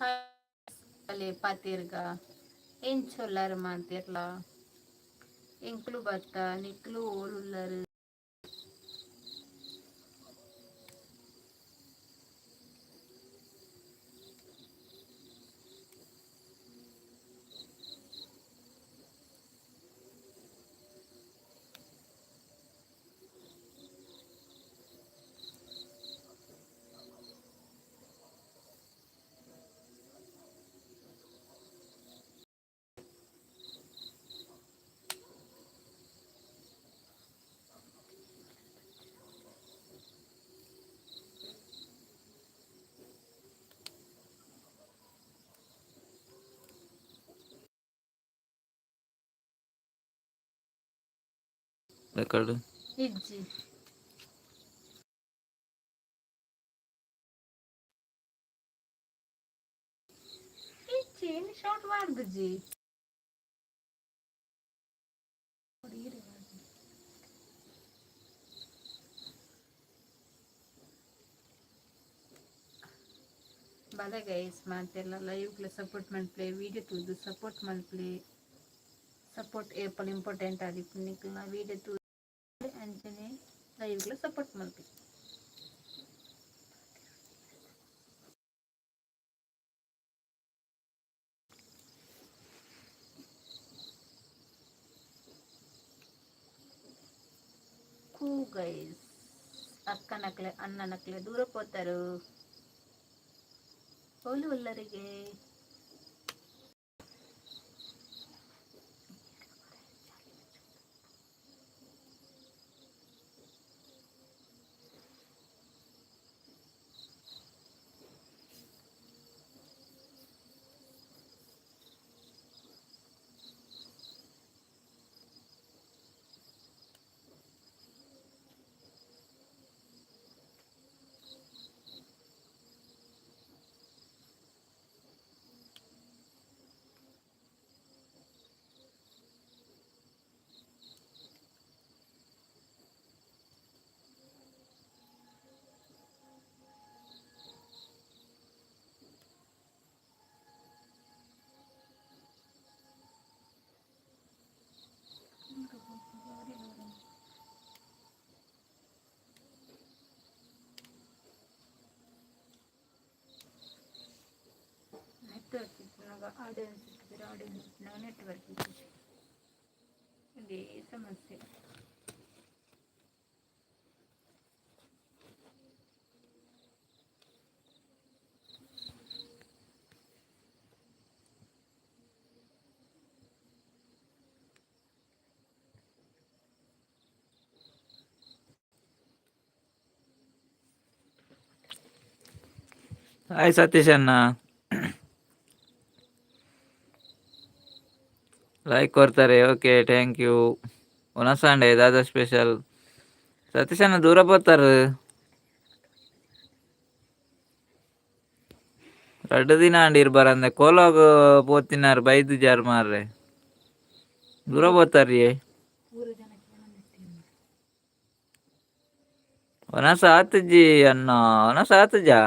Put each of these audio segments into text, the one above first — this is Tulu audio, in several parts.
ಹಾಯ್ ಪಾತೆರ್ಗ. ಎಂಚೊಲ್ಲಾರ್ ಮಾತೆರ್ಲ? ಎಂಕ್ಲು ಬತ್ತ, ನಿಕ್ಲು ಓಲುಲ್ಲರ್? ರೆಕಾರ್ಡ್. ಇಜ್ಜಿ. ಇಜ್ಜಿ, ಶಾರ್ಟ್ ಮಾಡ್ದುಜಿ. ಬಲೆ ಗೈಸ್, ಮಾತೆಲ್ಲ ಲೈವ್ಗ್ಲ ಸಪೋರ್ಟ್ ಮಲ್ಪಲೆ, ವಿಡಿಯೋ ತೂದು ಸಪೋರ್ಟ್ ಮಲ್ಪಲೆ. ಸಪೋರ್ಟ್ ಏಪಲ್ ಇಂಪಾರ್ಟೆಂಟ್ ಆದಿಪ್ಪು. ನಿಕ್ಲ್ನ ವಿಡಿಯೋ ತೂದು ಅಂಚನೆ ಲೈವ್ಗ್ಲ ಸಪೋರ್ಟ್ ಮಲ್ಪಲೆ. ಕೂ ಗೈಸ್, ಅಕ್ಕನಕ್ಲೆ ಅಣ್ಣನಕ್ಲೆ ದೂರ ಪೋತಾರು. ಓಲು ಉಲ್ಲರಿಗೆ? ನೆಟ್ವರ್ಕ್ ಇಪ್ಪುನಗ ಆಡಿಯನ್ಸ್ ಇಪ್ಪುಜೆರ್, ಆಡಿಯನ್ಸ್ ಇಪ್ಪುನಗ ನೆಟ್ವರ್ಕ್ ಇಪ್ಪುಜಿ. ಇದೇ ಸಮಸ್ಯೆ. ಹಾಯ್ ಸತೀಶ್ ಅಣ್ಣ. ಲೈಕ್ ಕೊಡ್ತಾರೆ, ಓಕೆ, thank you. ಒನಸಾಂಡೆ ದಾದ ಸ್ಪೆಷಲ್? ಸತೀಶ್ ಅಣ್ಣ ದೂರ ಪೋತಾರು. ರಡ್ಡು ದಿನ ಅಂಡಿರ್ ಬರಂದೆ. ಕೋಲಾಗ ಪೋತಿನಾರ್ ಬೈದು ಜಾರ್ ಮಾರ್ರೆ. ದೂರ ಪೋತಾರಿಯೇ. ಪೂರ ಜನಕ್ಕೆ. ಒನಸ ಆತುಜಿ ಅಣ್ಣ, ಒನಸ ಆತುಜಾ?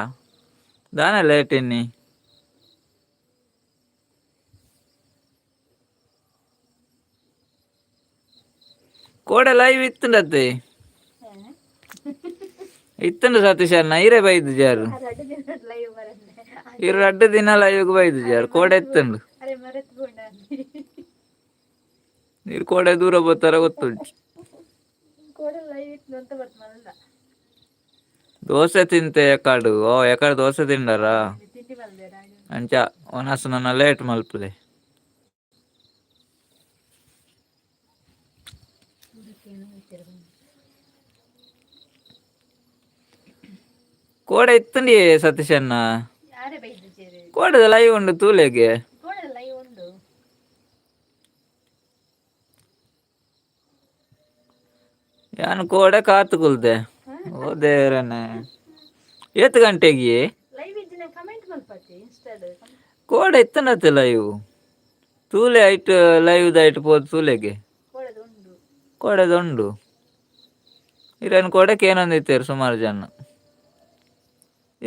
ದಾನೆ ಲೇಟ್ ಇನ್ನಿ? ಕೋಡೆ ಲೈವ್ ಇತ್ತುಂಡತ್ತೆ? ಇತ್ತುಂಡು ಸತೀಶ್ ಅಣ್ಣ, ಇರೆ ಬೈದು ಜಾರು. ರಡ್ಡು ದಿನ ಲೈವ್ ಬರಂದೆ. ಇರು ರಡ್ಡು ದಿನ ಲೈವ್ಗೆ ಬೈದು ಜಾರು. ಕೋಡೆ ಎತ್ತುಂಡು. ಅರೆ, ಮರೆತು ಬೋಂಡ. ನೀರು ಕೋಡೆ ದೂರ ಪೋತಾರ ಗೊತ್ತುಂಟು. ಕೋಡೆ ಲೈವ್ ಇತ್ತು ಅಂತ ಬರ್ತ ಮಲ್ಲ. ದೋಸೆ ತಿಂತೆ ಎಕಾಡು. ಓ, ಎಕಾಡು ದೋಸೆ ತಿಂಡಾರಾ? ತಿಂಡಿ ಮಲ್ದೇರ? ಅಂಚ ಒನಸ್ ನನ್ನ ಲೇಟ್ ಮಲ್ಪುಲೆ. ಕೋಡೆ ಇತ್ತುಂಡಿ ಸತೀಶ್ ಅಣ್ಣ. ಯಾರೇ ಬೈದು ಸೇರಿ? ಕೋಡೆದ ಲೈವ್ ಉಂಡು ತೂಲೆಗೆ. ಕೋಡೆ ಲೈವ್ ಉಂಡು. ಯಾನ್ ಕೋಡೆ ಕಾತು ಕುಲ್ದೆ. ಓ ದೇವರನೆ, ಏತ್ ಗಂಟೆಗೆ? ಲೈವ್ ಇಜ್ಜಿನ ಕಮೆಂಟ್ ಮಲ್ಪತಿ ಇನ್ಸ್ಟಾಡ್. ಕೋಡೆ ಇತ್ತುಂಡತ್ತೆ ಲೈವ್, ತೂಲೆ. ಐಟ್ ಲೈವ್ ಐಟ್ ಪೋದು ತೂಲೆಗೆ. ಕೋಡೆದು ಉಂಡು. ಕೋಡೆದ ಉಂಡು. ಇರನ್ ಕೋಡೆ ಕೇನೊಂದಿತ್ತೇರು ಸುಮಾರು ಜನ.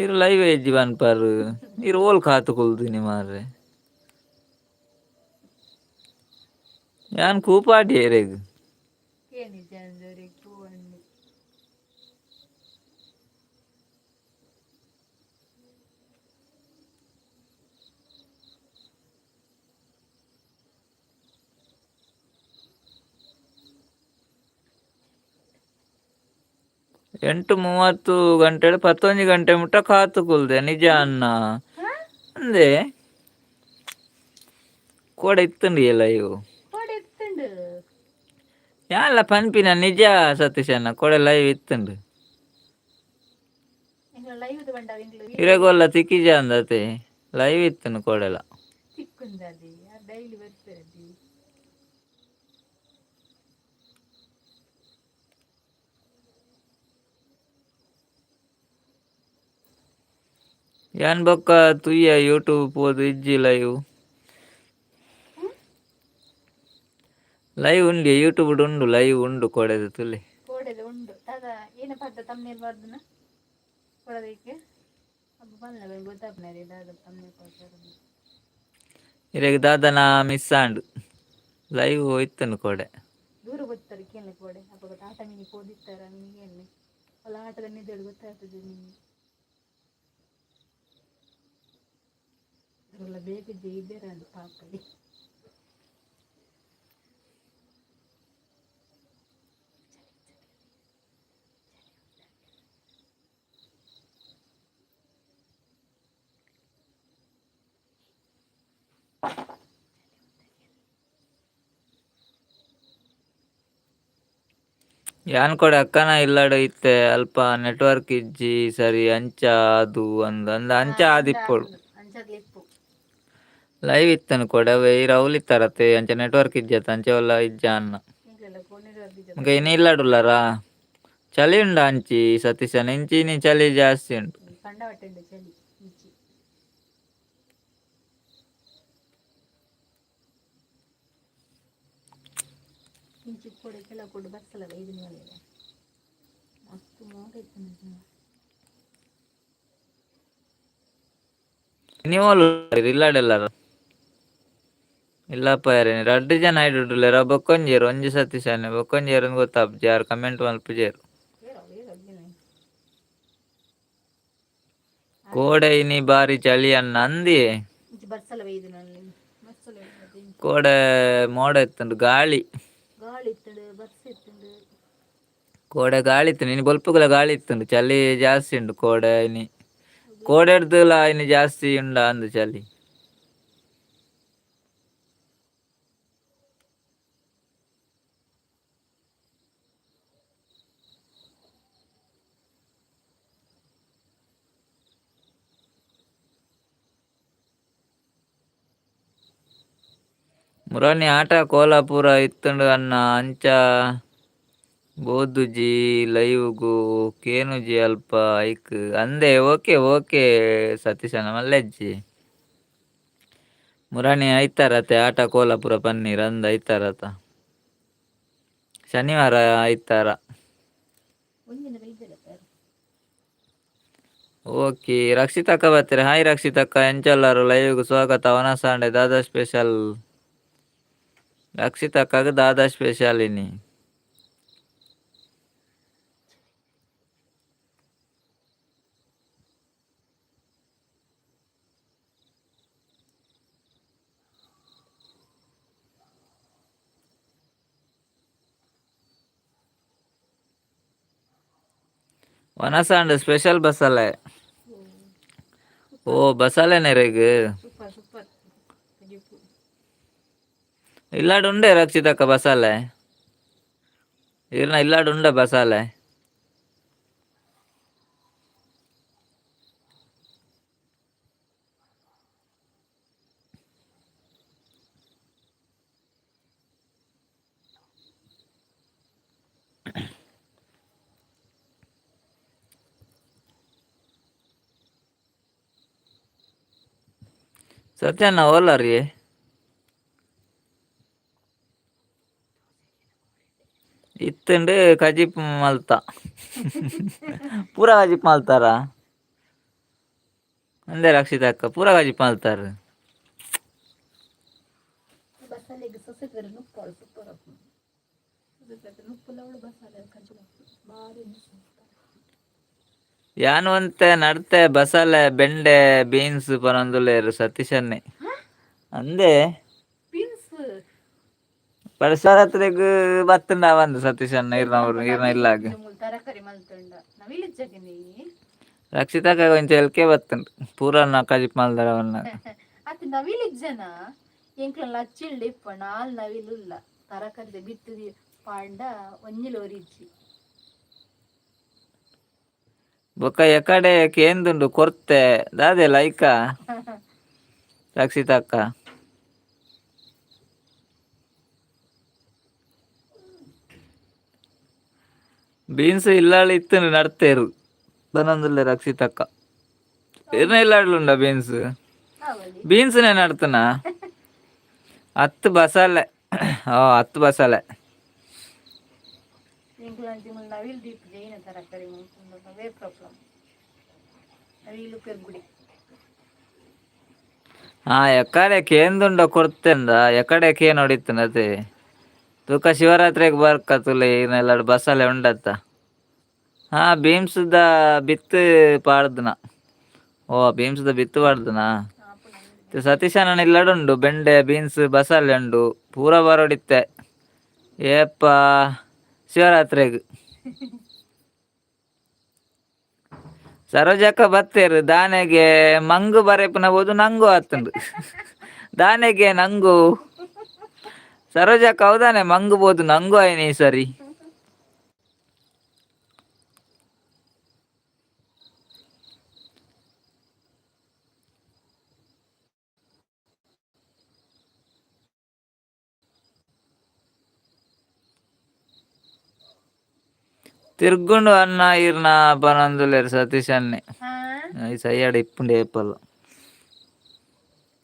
ಇರು ಲೈವ್ ಇಜ್ಜಿ ಪನ್ಪರ್. ಇರು ಓಲ್ ಕಾತು ಕುಲ್ದಿನಿ ಮಾರ್ರೆ. ಯಾನ್ ಕೂಪಾಟಿ ಎರೆಗ್. ಕೇನಿಜ ತೂವಣ್ಣಿ. 8:30 ಗಂಟೆ 11 ಗಂಟೆ ಮುಟ್ಟ ಕಾತು ಕುಲ್ದೆ ನಿಜ ಅನ್ನ. ಅಂದೆ ಕೋಡೆ ಇತ್ತುಂಡು ಲೈವ್. ಕೋಡೆ ಇತ್ತುಂಡು. ಯಾನ್ಲ ಪನ್ಪಿನ ನಿಜ ಸತೀಶಣ್ಣ, ಕೋಡೆ ಲೈವ್ ಇತ್ತುಂಡು. ಎಂಕ್ಲ ಲೈವ್ ಬಂಡ ಎಂಕ್ಲ. ಇರೆಗೊಲ್ಲ ತಿಕ್ಕಿಜ ಅಂದತೆ, ಲೈವ್ ಇತ್ತುಂಡು ಕೋಡೆಲ. ತಿಕ್ಕುಂದದಿ ಡೈಲಿ ಬರ್ಪೆರದಿ. ಯಾನ್ ಬೊಕ್ಕ ತೂಯ ಯೂಟ್ಯೂಬ್ ಪೋದು ಇಜ್ಜಿ ಲೈವ್. ಲೈವ್ ಉಂಡು ಯೂಟ್ಯೂಬ್ ಉಂಡು ಲೈವ್ ಉಂಡು ಕೋಡೆದ ತುಲೆ. ಕೋಡೆದ ಉಂಡು ದಾದ ಏನ ಪದ್ದ ತಮ್ನೇಲ್ ಬರ್ದನ ಕೊಡದಕ್ಕೆ ಅಬ್ಬ ಪನ್ಲ ಗೊತ್ತಾಪುನರಿ ದಾದ ತಮ್ನೇಲ್ ಕೊಡ್ತಾರೆ. ಇರೆಗ್ ದಾದನ ಮಿಸ್ ಆಂಡ್, ಲೈವ್ ಇತ್ತುಂಡು ಕೋಡೆ. ದೂರ ಗೊತ್ತಾರೆ ಕೇಳಲೆ ಕೋಡೆ ಅಪ್ಪಗ ಆಟ ಮಿನಿ ಪೋದಿತ್ತಾರ ಮಿನಿ ಕೇಳಲೆ ಅಲ್ಲ ಆಟದ ನಿದ್ದೆಡು ಗೊತ್ತಾಗ್ತದೆ ಮಿನಿ. ಅದೆಲ್ಲ ಬೇಗ ಇದ್ದೀರ ಅಂತ ಪಾಪ. ಯಾನ್ ಕೋಡೆ ಅಕ್ಕನ ಇಲ್ಲಡ್ ಇತ್ತೆ, ಅಲ್ಪ ನೆಟ್ವರ್ಕ್ ಇಜ್ಜಿ ಸರಿ ಅಂಚ ಆದು ಅಂದ್ ಅಂದ್ ಅಂಚ ಆದಿಪ್ಪೊಡು. ಅಂಚಾದ್ ಇಪ್ಪು. ಲೈವ್ ಇತ್ತುಂಡು ಕೋಡೆ ಅವೆ ಇರ್ ಅವ್ಲು ಇತ್ತಾರತೆ ಅಂಚ ನೆಟ್ವರ್ಕ್ ಇಜ್ಜತ್ತ ಅಂಚ ಒಲ್ಲ ಇಜ್ಜ ಅನ್ನ. ಎಂಕ್ಲೆಲ್ಲ ಕೋನೆಡ್. ಮುಕ ಇನಿ ಇಲ್ಲಡುಲ್ಲರಾ? ಚಳಿ ಉಂಡು ಅಂಚಿ ಸತೀಶನ ಇಂಚಿ ಇನಿ ಚಳಿ ಜಾಸ್ತಿ ಉಂಟು. ಕಂಡವಟ್ಟೆಂಡು ಚಳಿ ಇಂಚಿ. ಇಂಚಿ ಕೊಡೆ ಕೆಲ ಕೊಡು ಬಸ್ಸಲ್ಲ ಐದು ಮೇಲೆ ಮಸ್ತ್ ಮೋಡ ಇತ್ತು. ನೀವು ಇಲ್ಲಾಡೆಲ್ಲಾರ ಇಲ್ಲಪ್ಪ ಯಾರೇನು ರಡ್ಡು ಜನ ಇಡುಡ್ಲೇರ ಬೊಕ್ಕೊಂಜೇರು ಒಂಜಿ ಸತೀಶನೆ ಬೊಕ್ಕೊಂಜೇರು ಗೊತ್ತಾಪುಜಿ, ಯಾರು ಕಮೆಂಟ್ ಮಲ್ಪುಜೇರು. ಕೋಡೆ ಇನಿ ಬಾರಿ ಚಳಿ ಅನ್ನ ಅಂದಿಯೇ. ಇಂಚಿ ಬರ್ಸಲ ಬೈದು ನಲ್ಲಿ ಬಸ್ಸಲ ಇಂಚಿ. ಕೋಡೆ ಮೋಡ ಇತ್ತುಂಡು ಗಾಳಿ. ಗಾಳಿ ಇತ್ತುಂಡು ಬರ್ಸ ಇತ್ತುಂಡು. ಕೋಡೆ ಗಾಳಿ ಇತ್ತು ಇನಿ ಬೊಲ್ಪುಗುಲ ಗಾಳಿ ಇತ್ತುಂಡು, ಚಳಿ ಜಾಸ್ತಿ ಉಂಡು ಕೋಡೆ ಇನಿ. ಕೋಡೆಡ್ದುಲ ಇನಿ ಜಾಸ್ತಿ ಉಂಡ ಅಂದು ಚಳಿ. ಮುರಾನಿ ಆಟ ಕೋಲಾಪುರ ಇತ್ತುಂಡು ಅನ್ನ ಅಂಚ ಬೋದುಜಿ ಲೈವ್ಗು ಕೇನುಜಿ ಅಲ್ಪ ಐಕ್ ಅಂದೆ. Okay okay ಸತೀಶಣ್ಣ ಮಲ್ಲೆಜ್ಜಿ. ಮುರಾನಿ ಐತಾರತೆ ಆಟ ಕೋಲಾಪುರ ಪನ್ನೀರ್ ಅಂದ್ ಐತಾರತ ಶನಿವಾರ ಐತಾರ. ಒಂದಿನ ಬೈದಲ್ಲ ಸರ್. ಓಕೆ ರಕ್ಷಿತಕ್ಕ ಬರ್ತೀರ. ಹಾಯ್ ರಕ್ಷಿತಕ್ಕ, ಎಂಚಲ್ಲಾರು? ಲೈವ್ಗೆ ಸ್ವಾಗತ. ವನಸಾಂಡೆ ದಾದಾ ಸ್ಪೆಷಲ್? ರಕ್ಷಿತಕ್ಕಗೆ ದಾದಾ ಸ್ಪೆಷಲ್ ಇನಿ? ವನಸಾಂಡೆ ಸ್ಪೆಷಲ್ ಬಸಲೆ. ಓ ಬಸಲೆನೆ ರೇಗ್. ಸೂಪರ್ ಸೂಪರ್ ಕಜಿಪು. ಇಲ್ಲಾಡು ಉಂಡೆ ರಕ್ಷಿತಕ್ಕ ಬಸಾಲೆ ಇರ್ನ ಇಲ್ಲಾಡು ಉಂಡೆ ಬಸಾಲೆ. ಸತ್ಯಣ್ಣ ಓಲಾರಿ ಇತ್ತುಂಡು ಕಜಿಪ್ ಮಲ್ತ ಪೂರ ಕಜಿಪ್ ಮಲ್ತಾರ. ಅಂದೆ ರಕ್ಷಿತ ಅಕ್ಕ ಪೂರ ಕಜಿಪ್ ಮಲ್ತಾರು. ಬಸಲೆಗ್ ಸೊಸೆಗ್ ನುಪ್ಪು ಸೂಪರ್ ಆಪುಂಡು. ನುಪ್ಪುಲ ಅವಳು ಬಸಲೆ ಕಜಿಪ್ ಬಾರಿ. ಯಾನ್ ಒಂತೆ ನಡ್ತೆ ಬಸಲೆ ಬೆಂಡೆ ಬೀನ್ಸ್ ಪನೊಂದುಲ್ಲೆರ್ ಸತೀಶನ್ನೇ ಅಂದೆ. ಬೀನ್ಸ್. ಪರಶುರಾತ್ರಿಗ್ ಬತ್ತುಂಡ ಬಂದು ಸತೀಶನ್ನ ಇರ್ನವರು ಇರ್ನ ಇಲ್ಲಾಗ. ತರಕಾರಿ ಮಲ್ತುಂಡ ನವಿಲು ಜಗನಿ. ರಕ್ಷಿತಕ್ಕ ಒಂಚ ಎಲ್ಕೆ ಬತ್ತುಂಡು ಪೂರ ಕಜಿಪ್ ಮಲ್ದರ ಅವನ್ನ. ಅತ್ ನವಿಲು ಜನ ಎಂಕ್ಲ ಲಚ್ಚಿಲ್ಡ್ ಇಪ್ಪ ನಾಲ್ ನವಿಲು ಉಲ್ಲ ತರಕಾರಿ ಬಿತ್ತು ಪಾಂಡ ಒಂಜಿಲ ಒರಿಜ್ಜಿ. ಬೊಕ್ಕ ಎಕಡೆ ಕೇಂದುಂಡು ಕೊರ್ತೆ ದಾದೆ ಲೈಕ ರಕ್ಷಿತಕ್ಕ. ಬೀನ್ಸ್ ಇಲ್ಲಾಳು ಇತ್ತು ನಡ್ತೇರು ಬನೊಂದುಲ್ಲೆ ರಕ್ಷಿತಕ್ಕ. ಇರ್ನ ಇಲ್ಲಾಡ್ಲುಂಡ ಬೀನ್ಸ್? ಅವಳಿ. ಬೀನ್ಸ್ ನಡ್ತನ ಹತ್ತು ಬಸಾಲೆ ಓ ಹತ್ತು ಬಸಾಲೆ. ಎಂಕ್ಲ ನವಿಲು ದೀಪ್ ಜೈನ ತರಕಾರಿ ಅವೇ ಪ್ರಾಬ್ಲಮ್ ನವಿಲು ಪೆರ್ಗುಡಿ. ಹಾ ಎಕಡೆ ಕೇಂದುಂಡ ಕೊರ್ತೆಂದ ಎಕಡೆ ಕೇನ್ ಹೊಡಿತನ ಅದೇ ತೂಕ ಶಿವರಾತ್ರಿಗೆ ಬರ್ಕ ತುಲೆ ಇರ್ನೆಲ್ಲಾಡು ಬಸಾಲೆ ಉಂಡತ್ತ. ಹಾ ಬೀನ್ಸ್ದ ಬಿತ್ತು ಪಾಡ್ದನ ಓ ಬೀನ್ಸ್ದ ಬಿತ್ತು ಪಾಡ್ದನ. ಸತೀಶನ ಇಲ್ಲಡುಂಡು ಬೆಂಡೆ ಬೀನ್ಸ್ ಬಸಾಲೆ ಉಂಡು ಪೂರ ಬರೋಡಿತ್ತೆ ಏಪ್ಪ ಶಿವರಾತ್ರಿಗ್. ಸರೋಜಕ್ಕ ಬತ್ತೇರು ದಾನೆಗೆ ಮಂಗು ಬರೆಪುನ ಬೋದು ನಂಗು ಆತುಂಡು ದಾನೆಗೆ ನಂಗು. ಸರೋಜಕ್ಕ ಹೌದಾನೆ ಮಂಗು ಬೋದು ನಂಗು ಆಯ್ನಿ ಈ ಸರಿ. ತಿರ್ಗುಂಡು ಅನ್ನ ಇರ್ನ ಪನೊಂದುಲ್ಲೆರ್ ಸತೀಶನ್ನೇ. ಹಾ. ಈ ಸೈಯಾಡ ಇಪ್ಪುಂಡು ಏಪಲ್ಲ.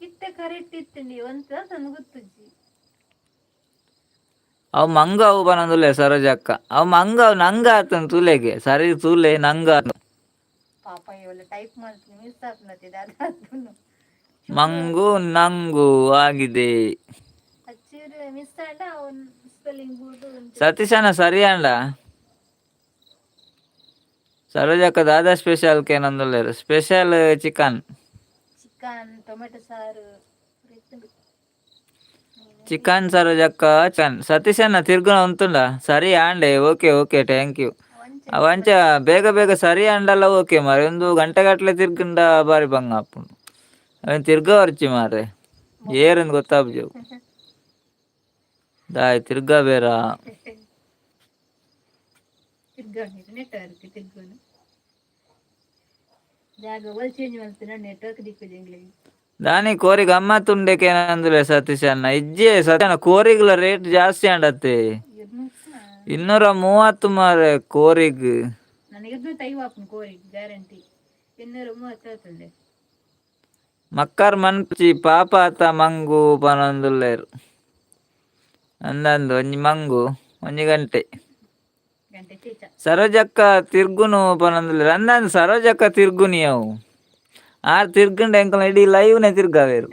ಇತ್ತೆ ಕರೆಕ್ಟ್ ಇತ್ತುಂಡಿ ಒಂತ ತನ್ನ ಗೊತ್ತುಜ್ಜಿ. ಅವು ಮಂಗು ಅವು ಪನೊಂದುಲ್ಲೆ ಸರೋಜಕ್ಕ. ಅವು ಮಂಗು ಅವು ನಂಗ ಆತುಂಡು ತೂಲೆಗೆ ಸರಿ ತೂಲೆ ನಂಗ. ಪಾಪ ಇವೆಲ್ಲ ಟೈಪ್ ಮಾಡ್ತೀನಿ ಮಿಸ್ ಆಪುನತೆ ದಾದ. ಮಂಗು ನಂಗು ಆಗಿದೆ. ಅಚ್ಚೂರು ಮಿಸ್ ಆಂಡ ಅವನ್ ಸ್ಪೆಲ್ಲಿಂಗ್ ಬೂರ್ದು. ಸತೀಶನ ಸರಿ ಅಂಡ. ಸರೋಜಕ್ಕ ದಾದಾ special ಕೇನೊಂದುಲ್ಲೆರ್ special chicken. Chicken tomato ಸಾರು ಇತ್ತುಂಡು. Chicken ಸರೋಜಕ್ಕ chicken. ಸತೀಶನ್ನ ತಿರ್ಗುನ ಉಂತುಂಡ ಸರಿ ಆಂಡೆ okay okay thank you. ಅವಂಚ ಬೇಗ ಬೇಗ ಸರಿ ಅಂಡಲ್ಲ ಓಕೆ ಮಾರೆ ಒಂದು ಗಂಟೆಗಟ್ಟಲೆ ತಿರ್ಗುಂಡ ಬಾರಿ ಬಂಗ ಆಪುಂಡು ಅವೆನ್ ತಿರ್ಗ ವರ್ಚಿ ಮಾರೆ ಏರಂದು ಗೊತ್ತಾಪುಜವು ದಾಯೆ ತಿರ್ಗ ಬೇರ. ತಿರ್ಗಣಿ ನೆಟ್ವರ್ಕ್ ತಿರ್ಗುನು ಜಾಗ ಒಲ್ ಚೇಂಜ್ ಮಲ್ತಿನ ನೆಟ್ವರ್ಕ್ ದಿಕ್ಕುಜಿ ಎಂಕ್ಲೆಗ್. ದಾನಿ ಕೋರಿ ಗಮ್ಮತ್ ಉಂಡೆಕೇನಂದುಲ್ಲೆ ಸತೀಶಣ್ಣ. ಇಜ್ಜೆ ಸತ್ಯನ ಕೋರಿಗ್ಲ ರೇಟ್ ಜಾಸ್ತಿ ಆಂಡತ್ತೆ. 230 ಮಾರೆ ಕೋರಿಗ್. ನನಗೆ 250 ಆಪುಂಡು ಕೋರಿ ಗ್ಯಾರಂಟಿ 230 ಆತುಂಡೆ. ಮಕ್ಕರ್ ಮನ್ಪುಚಿ ಪಾಪ ಅತ ಮಂಗು ಪನೊಂದುಲ್ಲೆರ್ ಅಂದಂದು ಒಂಜಿ ಮಂಗು ಒಂಜಿ ಗಂಟೆ. ಗಂಟೆ ಚೇಚ. ಸರೋಜಕ್ಕ ತಿರ್ಗುನು ಪನೊಂದುಲ್ಲೆರ್ ಅಂದಂದು ಸರೋಜಕ್ಕ ತಿರ್ಗುನಿ ಅವು ಆರ್ ತಿರ್ಗುಂಡ ಎಂಕಲ್ನ ಇಡೀ ಲೈವ್ನೆ ತಿರ್ಗಾವೇರು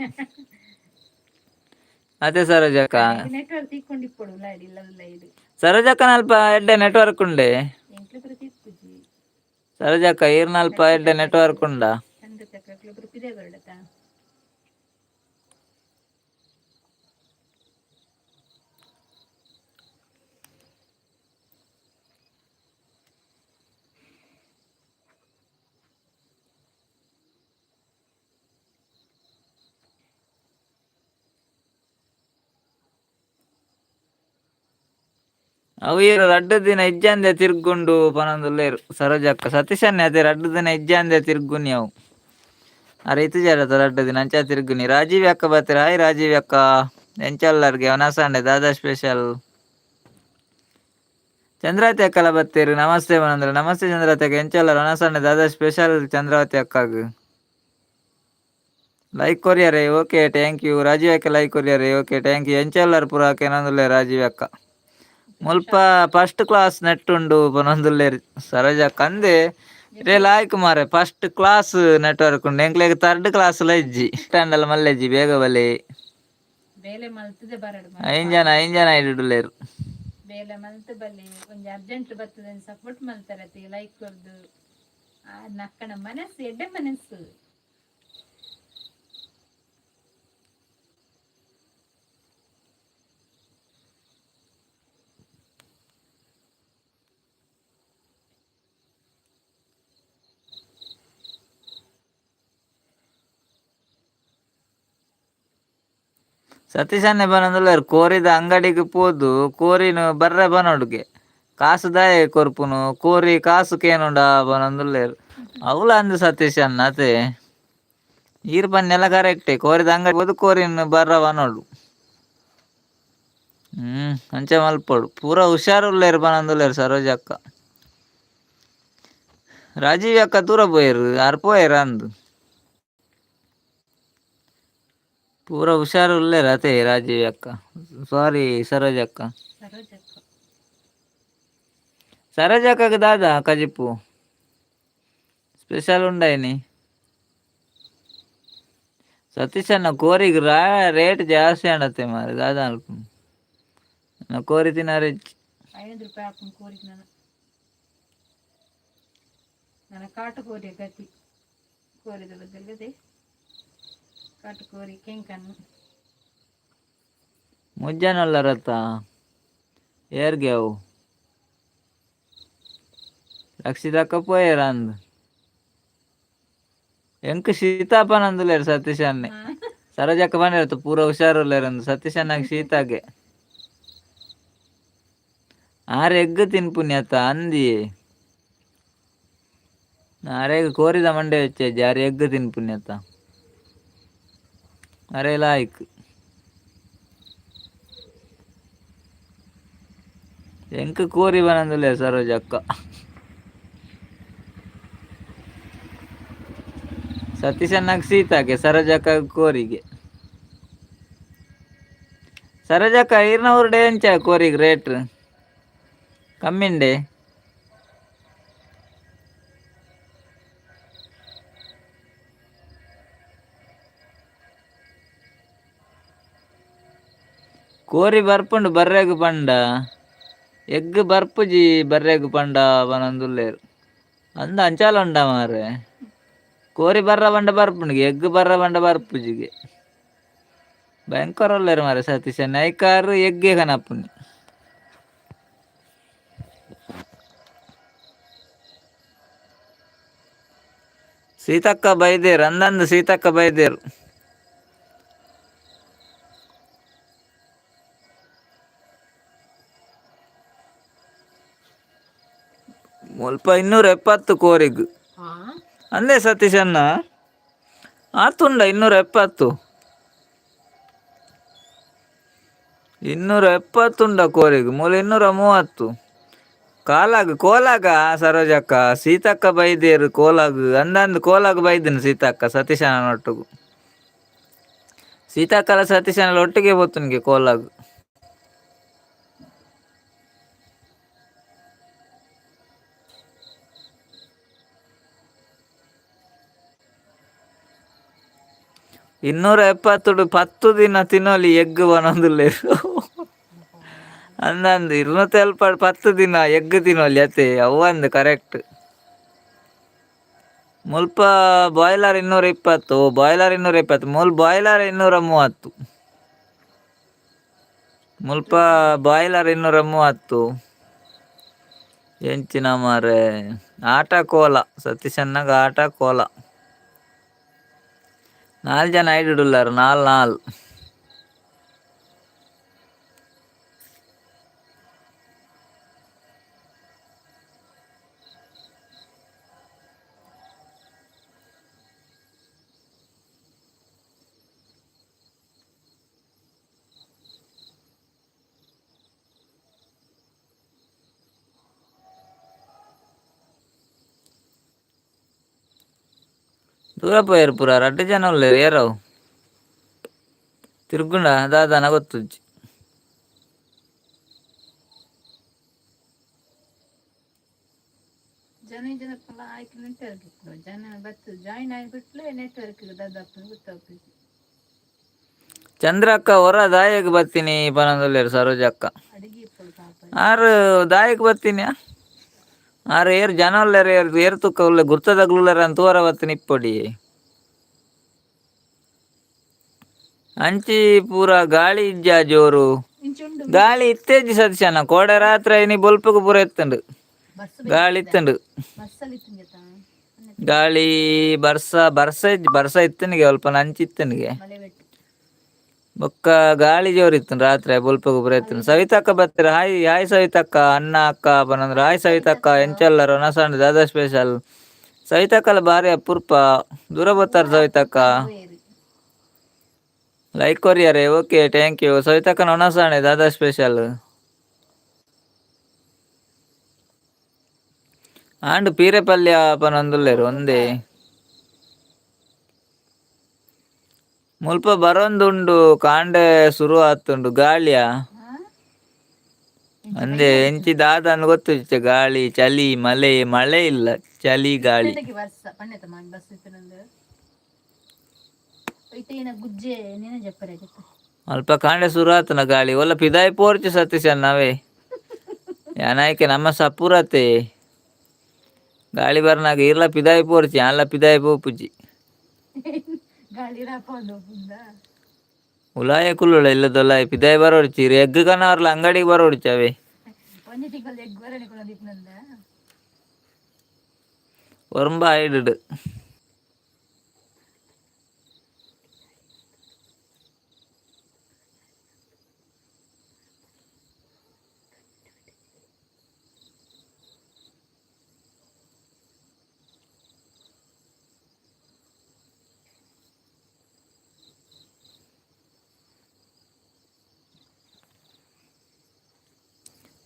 ಅದೇ ಸರೋಜಕ್ಕ. ನೆಟ್ವರ್ಕ್ ತಿಕ್ಕೊಂಡು ಇಪ್ಪೊಡು ಉಲಾಯ್ಡ್ ಇಲ್ಲ ಉಲಾಯ್ಡ್. ಸರೋಜಕ್ಕನಲ್ಪ ಎಡ್ಡೆ ನೆಟ್ವರ್ಕ್ ಉಂಡೆ. ಎಂಕ್ಲೆ ಪೂರ ತಿಕ್ಕುಜಿ. ಸರೋಜಕ್ಕ ಈರ್ನಲ್ಪ ಎಡ್ಡೆ ನೆಟ್ವರ್ಕ್ ಉಂಡಾ? ಚಂದ್ರ ಚಕ್ರಕ್ಲೆ ಪೂರ ಪಿದೆ ಬರಡತ. ಅವು ಈರ್ ರಡ್ಡ್ ದಿನ ಇಜ್ಜಂದೆ ತಿರ್ಗುಂಡು ಪನೊಂದುಲ್ಲೆರ್ ಸರೋಜಕ್ಕ. ಸತೀಶನ್ನೇ ಅದೇ ರಡ್ಡ್ ದಿನ ಇಜ್ಜಂದೆ ತಿರ್ಗುನಿ ಅವು ಅರೆ ಇತ್ತಿಜಾರತ ರಡ್ಡ್ ದಿನ ಅಂಚ ತಿರ್ಗುನಿ. ರಾಜೀವ್ ಅಕ್ಕ ಬತ್ತೆರ್ ಹಾಯ್ ರಾಜೀವ್ ಅಕ್ಕ ಎಂಚಲ್ಲರ್ಗೆ ವನಸಂಡೆ ದಾದಾ ಸ್ಪೆಷಲ್? ಚಂದ್ರಾವತಿ ಅಕ್ಕಲ ಬತ್ತೆರ್ ನಮಸ್ತೆ ಪನೊಂದುಲ್ಲೆರ್. ನಮಸ್ತೆ ಚಂದ್ರಾವತಿ ಅಕ್ಕ ಎಂಚಲ್ಲರ್ ವನಸಂಡೆ ದಾದಾ ಸ್ಪೆಷಲ್? ಚಂದ್ರಾವತಿ ಅಕ್ಕಗ್ ಲೈಕ್ ಕೊರಿಯರೆ okay thank you. Rajiv ಅಕ್ಕ ಲೈಕ್ ಕೊರಿಯರೆ okay thank you. ಎಂಚಲ್ಲರ್ ಪೂರ ಕೇನೊಂದುಲ್ಲೆರ್ ರಾಜೀವ್ ಅಕ್ಕ. ಮುಲ್ಪ first class net ಉಂಡು ಪನೊಂದುಲ್ಲೆರ್ ಸರೋಜಕ್ಕ. ಅಂದೆ ರೇ ಲಾಯ್ಕ್ ಮಾರೆ, ಫಸ್ಟ್ ಕ್ಲಾಸ್ ನೆಟ್ವರ್ಕ್ ಉಂಡು ಎಂಕ್ಲೆಗ್, ಥರ್ಡ್ ಕ್ಲಾಸ್ ಲ ಇಜ್ಜಿ. ಅಂಡಲ ಮಲ್ಲೆಜ್ಜಿ, ಬೇಗ ಬಲೆ. ಬೇಲೆ ಮಲ್ತದೆ ಬರಡು. ಐನ್ ಜನ, 5 ಜನ ಇಡುಲೇರು. ಬೇಲೆ ಮಲ್ತ್ ಬಲ್ಲಿ. ಒಂಜಿ ಅರ್ಜೆಂಟ್ ಬರ್ತದೆ, ಸಪೋರ್ಟ್ ಮಲ್ತಾರತಿ ಲೈಕ್ ಕೊರ್ದು. ಆ ನಕ್ಕನ ಮನಸ್ಸು ಎಡ್ಡೆ ಮನಸ್ಸು. ಸತೀಶನ್ನೇ ಬನೊಂದುಲ್ಲೆರ್. ಕೋರಿದ ಅಂಗಡಿಗ್ ಪೋದು ಕೋರಿನ್ ಬರ್ರೆ ಬನೊಡುಗೆ, ಕಾಸು ದಾಯೆ ಕೊರ್ಪುನು, ಕೋರಿ ಕಾಸು ಕೇನುಂಡ ಬನೊಂದುಲ್ಲೆರ್. ಅವ್ಲ ಅಂದ್ ಸತೀಶ್ ಅಣ್ಣ ಅತೆ, ಈರ್ ಪನ್ನೆಲ್ಲ ಕರೆಕ್ಟೇ. ಕೋರಿದ ಅಂಗಡಿ ಪೋದು ಕೋರಿನ್ ಬರ್ರ ಬನೊಡು. ಅಂಚ ಮಲ್ಪೊಡು. ಪೂರ ಹುಷಾರ್ ಉಲ್ಲೆರ್ ಪನೊಂದುಲ್ಲೆರ್ ಸರೋಜಕ್ಕ. ರಾಜೀವ್ ಅಕ್ಕ ದೂರ ಪೋಯೆರ್, ಆರ್ ಪೋಯೆರ್ ಅಂದ್. ಪೂರ ಹುಷಾರ್ ಉಲ್ಲೆರ್ ಅತೆ ರಾಜೀವ್ ಅಕ್ಕ, ಸಾರಿ, ಸರೋಜಕ್ಕ. ಸರೋಜಕ್ಕ. ಸರೋಜಕ್ಕಗ್ ದಾದಾ ಕಜಿಪು ಸ್ಪೆಷಲ್ ಉಂಡಾಯಿನಿ? ಸತೀಶಣ್ಣ, ಕೋರಿಗ್ ರೇಟ್ ಜಾಸ್ತಿ ಆಂಡತ್ತೆ ಮಾರೆ, ದಾದಾ ಅಲ್ಪ ಕೋರಿ ತಿನಾರೆ. 5 ರೂಪಾಯಿ ಹಾಕೊಂಡು ಕೋರಿಗೆ. ನಾನು ನನ್ನ ಕಾಟು ಕೋರಿಯ ಗತಿ. ಕೋರಿದ ಬದಲಿಗೆ ಕಾಟು ಕೋರಿ ಕೆಂಕನ್ನು. ಮುಜ್ಜನೊಲ್ಲರತ್ತ ಏರ್ಗೆ ಅವು? ರಕ್ಷಿತಕ್ಕ ಪೋಯೆರ್ ಅಂದ್. ಎಂಕ್ ಶೀತಾಪನ ಅಂದುಲೇರ್ ಸತೀಶ್ ಅಣ್ಣೆ. ಸರೋಜಕ್ಕ ಪಂಡಿರತ್ತ ಪೂರ ಹುಷಾರುಲ್ಲೇರ್ ಅಂದ್. ಸತೀಶ್ ಅಣ್ಣಗ್ ಶೀತಾಗೆ. ಆರ್ ಎಗ್ ತಿನ್ಪುನಿ ಅತ್ತ ಅಂದಿಯೇ. ಆರೆಗ್ ಕೋರಿದ ಮಂಡೆ ಹೆಚ್ಚ, ಆರ್ ಎಗ್ ತಿನ್ಪುನಿ ಅತ್ತ. ಅರೆ ಲಾಯ್ಕ್ ಎಂಕ್ ಕೋರಿ ಬನಂದುಲ್ಲೆ ಸರೋಜಕ್ಕ. ಸತೀಶಣ್ಣಗ್ ಸೀತಾಗೆ, ಸರೋಜಕ್ಕ ಕೋರಿಗೆ. ಸರೋಜಕ್ಕ, ಈರ್ನ ಊರುಡೆ ಎಂಚ ಕೋರಿಗ್ ರೇಟ್? ಕಮ್ಮಿಂಡೆ? ಕೋರಿ ಬರ್ಪುಂಡು ಬರ್ರೆಗ್ ಪಂಡ, ಎಗ್ ಬರ್ಪುಜಿ ಬರ್ರೆಗ್ ಪಂಡ ಪನೊಂದುಲ್ಲೆರ್. ಅಂದ ಅಂಚಾಲ ಉಂಡ ಮಾರೆ? ಕೋರಿ ಬರ್ರ ಪಂಡ ಬರ್ಪುಂಡುಗೆ, ಎಗ್ ಬರ್ರ ಪಂಡ ಬರ್ಪುಜಿಗೆ. ಭಯಂಕರ ಉಲ್ಲೆರ್ ಮಾರೆ ಸತೀಶ. ನೈಕಾರ್ ಎಗ್ಗೆ ಕನಪುನಿ. ಸೀತಕ್ಕ ಬೈದೇರ್ ಅಂದಂದು, ಸೀತಕ್ಕ ಬೈದೇರ್. ಮುಲ್ಪ 270 ಕೋರಿಗ್. ಅಂದೇ ಸತೀಶಣ್ಣ, ಆತುಂಡ 270, 270 ಕೋರಿಗ್. ಮೂಲ 230 ಕಾಲಾಗ್ ಕೋಲಾಗ. ಸರೋಜಕ್ಕ, ಸೀತಕ್ಕ ಬೈದೇರು ಕೋಲಾಗ್ ಅಂದಂದು. ಕೋಲಾಗ್ ಬೈದಿನ ಸೀತಕ್ಕ ಸತೀಶನ ಒಟ್ಟುಗು. ಸೀತಕ್ಕಲ ಸತೀಶನ ಒಟ್ಟಿಗೆ ಪೋತುನಿಗೆ ಕೋಲಾಗ್. 270 10 ದಿನ ತಿನ್ನೋಲಿ ಎಗ್ ಬನೊಂದುಲ್ಲೆರ್. ಅಂದಂದು, 270 10 ದಿನ ಎಗ್ ತಿನ್ನೋಲಿ ಅತ್ತೆ. ಅವಂದು ಕರೆಕ್ಟ್. ಮುಲ್ಪ ಬಾಯ್ಲರ್ 220, ಬಾಯ್ಲರ್ 220. ಮೂಲ್ ಬಾಯ್ಲರ್ 230. ಮುಲ್ಪ ಬಾಯ್ಲರ್ 230. ಎಂಚಿನ ಮಾರೆ, ಆಟ ಕೋಲ. ಸತೀಶಣ್ಣಗ ಆಟ ಕೋಲ. ನಾಲ್ ಜನ ಐಡುಲ್ಲಾರ, ನಾಲ್ ನಾಲ್. ದೂರ ಪೋಯೆರ್ ಪೂರ. ರಡ್ಡ್ ಜನ ಉಲ್ಲೆರ್. ಏರವು ತಿರ್ಗುಂಡ ದಾದಾನ ಗೊತ್ತುಜ್ಜಿ. ಜನ ಜನಪ್ಪಲ್ಲ ಆಯ್ಕೆ ನೆಟ್ವರ್ಕ್ ಇತ್ತು. ಜನ ಬತ್ತು ಜಾಯಿನ್ ಆಗಿಬಿಟ್ಲೆ ನೆಟ್ವರ್ಕ್ ದದ್ದಪ್ಪನ ಗೊತ್ತಾಗ್ತದೆ. ಚಂದ್ರಕ್ಕ, ಹೊರ ದಾಯಗ್ ಬತ್ತೀನಿ ಪನೊಂದುಲ್ಲೆರ್ ಸರೋಜಕ್ಕ. ಅಡಿಗೆ ಇಪ್ಪಳು ಪಾಪ. ಆರು ದಾಯಕ್ ಬತ್ತೀನಿ. ಆರು ಏರ್ ಜನ ಉಲ್ಲೆರ್, ಏರ್ ಏರ್ ತುಕ್ಕ ಉಲ್ಲೆ, ಗುರ್ತದಗ್ಲು ಉಲ್ಲೆರ್ ಅಂತ ತೂವರ ಬತ್ತಿನಿ ಇಪ್ಪೊಡಿ. ಅಂಚಿ ಪೂರ ಗಾಳಿ ಇಜ್ಜಾ ಜೋರು? ಇಂಚುಂಡು. ಗಾಳಿ ಇತ್ತೇಜಿ ಸತೀಶಣ್ಣ. ಕೋಡೆ ರಾತ್ರಿ ಇನಿ ಬೊಲ್ಪುಗು ಪೂರ ಇತ್ತುಂಡು. ಬಸ್. ಗಾಳಿ ಇತ್ತುಂಡು. ಬಸ್ಸಲ್ಲಿ ಇತ್ತು. ಗಾಳಿ, ಬರ್ಸ, ಬರ್ಸ ಇಜ್ಜಿ. ಬರ್ಸ ಇತ್ತನಿಗೆ ಅಲ್ಪ ನಂಚಿ ಇತ್ತನಿಗೆ. ಮಲೆ ಬೆಟ್ಟು. ಬೊಕ್ಕ ಗಾಳಿ ಜೋರು ಇತ್ತು, ರಾತ್ರಿ ಬೊಲ್ಪುಗು ಪೂರ ಇತ್ತು. ಸವಿತಕ್ಕ ಬತ್ತೀರ. ಹಾಯ್ ಹಾಯ್ ಸವಿತಕ್ಕ. ಅಣ್ಣ ಅಕ್ಕ ಪನಂದ್ರ. ಹಾಯ್ ಸವಿತಕ್ಕ, ಎಂಚಲ್ಲರು? ನಸಂಡ್ ದಾದಾ ಸ್ಪೆಷಲ್? ಸವಿತಕ್ಕಲ ಬಾರಿ ಅಪರೂಪ, ದೂರ ಬತ್ತಾರ ಸವಿತಕ್ಕ. ವೇರಿ. ಲೈಕ್ ಕೊರಿಯರೆ, ಓಕೆ, thank you ಸವಿತಕ್ಕ. ನೊಣಸಾಣೆ ದಾದಾ ಸ್ಪೆಷಲ್? ಆಂಡ್ ಪೀರೆ ಪಲ್ಯ ಪನೊಂದುಲ್ಲೆರ್ ಒಂದೇ. ಮುಲ್ಪ ಬರೊಂದುಂಡು, ಕಾಂಡೆ ಸುರು ಆತುಂಡು ಗಾಳಿಯ. ಹಾ. ಅಂದೆ, ಎಂಚಿ ದಾದ ಗೊತ್ತುಜ್ಜಿ. ಗಾಳಿ, ಚಳಿ, ಮಳೆ. ಮಳೆ ಇಲ್ಲ, ಚಳಿ, ಗಾಳಿ. ಬರ್ಸ ಪಣ್ಣೆತ ಮಾನ್ ಬಸ್ ಇತ್ತು. ಇತ್ತೆ ಏನ ಗುಜ್ಜೆ ನೇನ ಜಪ್ಪರೆ ಆಗಿತ್ತು. ಅಲ್ಪ ಕಾಂಡೆ ಸುರು ಆತನ ಗಾಳಿ. ಒಲ್ಲ ಪಿದಾಯಿ ಪೋರ್ಚು ಸತೀಶ್ ನಾವೇ ಯಾನಾಯ್ಕೆ ನಮ್ಮ ಸಪುರತೆ. ಗಾಳಿ ಬರ್ನಾಗ ಇರ್ಲ ಪಿದಾಯಿ ಪೋರ್ಚಿ, ಅಲ್ಲ ಪಿದಾಯಿ ಪೋಪುಜಿ. ಗಾಳಿ ರಾಪ ಒಂದು ಪುಂದ. ಉಲಾಯ ಕುಲ್ಲುಳ ಇಲ್ಲದೊಲಾಯ ಪಿದಾಯಿ ಬರೋಡ್ಚಿ. ಎಗ್ ಕನವರ್ಲ ಅಂಗಡಿಗೆ ಬರೋಡ್ಚಿ ಅವೇ. ಒಂಜಿ ತಿಂಗಳು ಎಗ್ ಬರಣೆ ಕೂಡ ದಿಪ್ಪನಂದ. ಒರಂಬ ಆಯ್ಡು.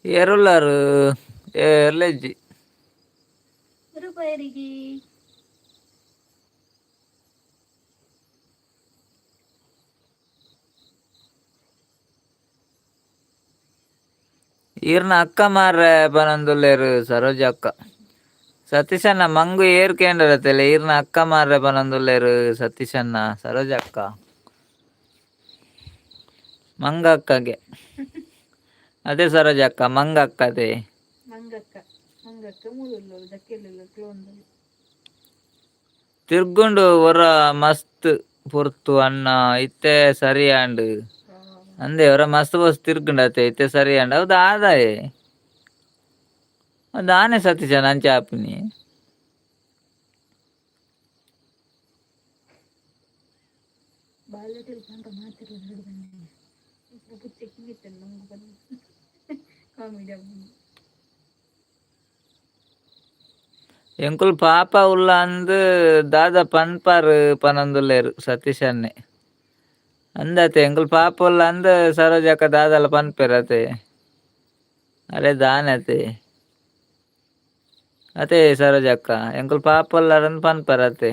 ಏರುಲ್ಲಾರು ಏರ್ಲೆಜ್ಜಿ. ರೂಪಾಯರಿಗೆ. ಈರ್ನ ಅಕ್ಕ ಮಾರ್ರೆ ಪನೊಂದುಲ್ಲೆರ್ ಸರೋಜ ಅಕ್ಕ. ಸತೀಶಣ್ಣ, ಮಂಗು ಏರ್ ಕೇಂದ್ರತೆಲೆ. ಈರ್ನ ಅಕ್ಕ ಮಾರ್ರೆ ಪನೊಂದುಲ್ಲೆರ್ ಸತೀಶಣ್ಣ. ಸರೋಜ ಅಕ್ಕ ಮಂಗ ಅಕ್ಕಗೆ. ಅದೇ ಸರೋಜ ಅಕ್ಕ, ಮಂಗ ಅಕ್ಕ ಅದೇ. ಮಂಗಕ್ಕ, ಮಂಗಕ್ಕ ಮೂಲುಲ್ಲ ದಕ್ಕೆಲ್ಲ ಕ್ಲೋಂದಲ್ಲಿ. ತಿರ್ಗುಂಡು ಒರ ಮಸ್ತ್ ಪೊರ್ತು ಅಣ್ಣ, ಇತ್ತೆ ಸರಿ ಆಂಡ್. ಅಂದೆ, ಒರ ಮಸ್ತ್ ಬಸ್ ತಿರ್ಗುಂಡು ಅತ್ತೆ, ಇತ್ತೆ ಸರಿ ಆಂಡ್. ಹೌದು, ಆದಾಯೆ ದಾನೆ ಸತೀಶಣ್ಣ ಅಂಚೆ ಆಪುನಿ? ಬಾಲ್ಯದಲ್ಲಿ ಪಂಡ ಮಾತಿಲ್ಲ ಬಂದೆ ಪುಚ್ಚೆ ಕಿಂಗಿತ್ತಲ್ಲ ಮಂಗು ಬಂದು ಕಾಮಿಡಿ. ಎಂಕುಲ್ ಪಾಪ ಉಲ್ಲ ಅಂದ್ ದಾದ ಪನ್ಪಾರ್ ಪನೊಂದುಲ್ಲೆರ್ ಸತೀಶನ್ನೆ. ಅಂದತೆ, ಎಂಕುಲ್ ಪಾಪ ಉಲ್ಲ ಅಂದ್ ಸರೋಜಕ್ಕ ದಾದಲ ಪನ್ಪೆರ್ ಅತೆ. ಅರೆ ದಾನೆ ಅತೆ ಅತೆ ಸರೋಜಕ್ಕ, ಎಂಕುಲ್ ಪಾಪ ಉಲ್ಲರಂದ್ ಪನ್ಪರ್ ಅತೆ.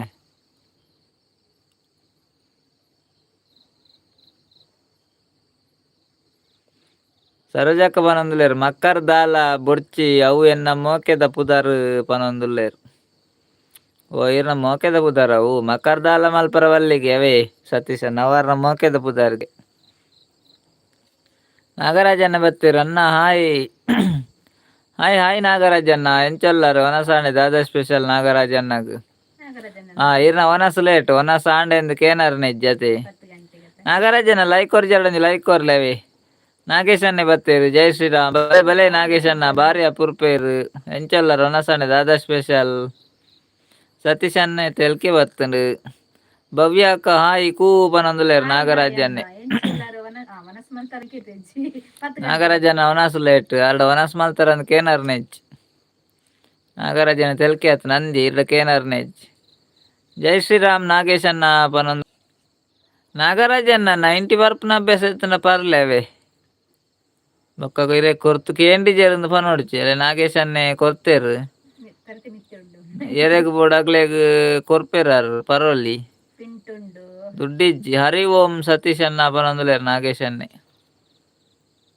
ಸರೋಜಕ್ಕ ಪನೊಂದುಲ್ಲೆರ್ ಮಕ್ಕರ್ ದಾಲ ಬೊಡ್ಚಿ, ಅವು ಎನ್ನ ಮೋಕೆದ ಪುದರ್ ಪನೊಂದುಲ್ಲೆರ್. ಓ, ಈರ್ನ ಮೋಕೆದ ಪುದರ್ ಅವು. ಮಕ್ಕರ್ ದಾಲ ಮಲ್ಪರ ಬಲ್ಲಿಗೆ ಅವೇ ಸತೀಶ ನವಾರ್ನ ಮೋಕೆದ ಪುದರ್ಗೆ. ನಾಗರಾಜಣ್ಣ ಬತ್ತೀರ್. ಅಣ್ಣ ಹಾಯ್ ಹಾಯ್ ಹಾಯ್ ನಾಗರಾಜಣ್ಣ, ಎಂಚೊಲ್ಲರು? ವನಸಾಣೆ ದಾದಾ ಸ್ಪೆಷಲ್ ನಾಗರಾಜಣ್ಣಗ್? ನಾಗರಾಜನ. ಹಾ, ಈರ್ನ ವನಸ್ ಲೇಟ್, ವನಸ್ ಆಂಡೆ ಎಂದು ಕೇನರ್ ನೆಜ್ಜತೆ. 10 ಗಂಟೆಗೆ. ನಾಗರಾಜನ ಲೈಕ್ ಕೊರ್ಜಾಡೊಂಜಿ ಲೈಕ್ ಕೊರ್ಲೆವೆ. ನಾಗೇಶನ್ನೇ ಬತ್ತೇರು. ಜೈ ಶ್ರೀರಾಮ್. ಬಲೆ ಬಲೆ ನಾಗೇಶಣ್ಣ, ಬಾರಿ ಅಪುರ್ಪೇರು. ಎಂಚೊಲ್ಲರು? ವನಸಾಣೆ ದಾದಾ ಸ್ಪೆಷಲ್? ಸತೀಶ್ ಅಣ್ಣೆ ತೆಲ್ಕೆ ಬತ್ತುಂಡು. ಭವ್ಯ ಅಕ್ಕ ಹಾಯ್, ಕೂ ಪನೊಂದುಲ್ಲೆರ್ ನಾಗರಾಜನ್ನೇ. ವನಸ್ ಮಂತರಕ್ಕೆ 10 ಗಂಟೆ. ನಾಗರಾಜನ ವನಸ್ ಲೇಟ್, ಅಲ್ಡ ವನಸ್ ಮಲ್ತಾರಂದ್ ಕೇನರ್ ನೆಜ್. ನಾಗರಾಜನ ತೆಲ್ಕೆ ಆತು ನಂದಿ ಇರ್ಡ ಕೇನರ್ ನೆಜ್. ಜೈ ಶ್ರೀರಾಮ್ ನಾಗೇಶಣ್ಣ ಪನೊಂದು. ನಾಗರಾಜಣ್ಣ 90 ಬರ್ಪುನ ಅಭ್ಯಾಸ ಇತ್ತುಂಡ ಪರ್ಲೆ ಅವೇ. ಬೊಕ್ಕ ಇರೆ ಕೊರ್ತು ಕೇಂಡಿ ಜೇರಂದು ಪನೊಡ್ಚಿ ಅಲೆ. ನಾಗೇಶನ್ನೇ ಕೊರ್ತೆರ್. ತರತೆ ಮಿತ್ತೆ ಉಂಡು. ಎರೆಗ್ ಬೋಡು ಅಗ್ಲೆಗ್ ಕೊರ್ಪೆರಾರ್, ಪರೋಲಿ. ಪಿಂಟುಂಡು. ದುಡ್ಡಿಜ್ಜಿ. ಹರಿ ಓಂ ಸತೀಶಣ್ಣ ಪನೊಂದುಲ್ಲೆರ್ ನಾಗೇಶನ್ನೇ.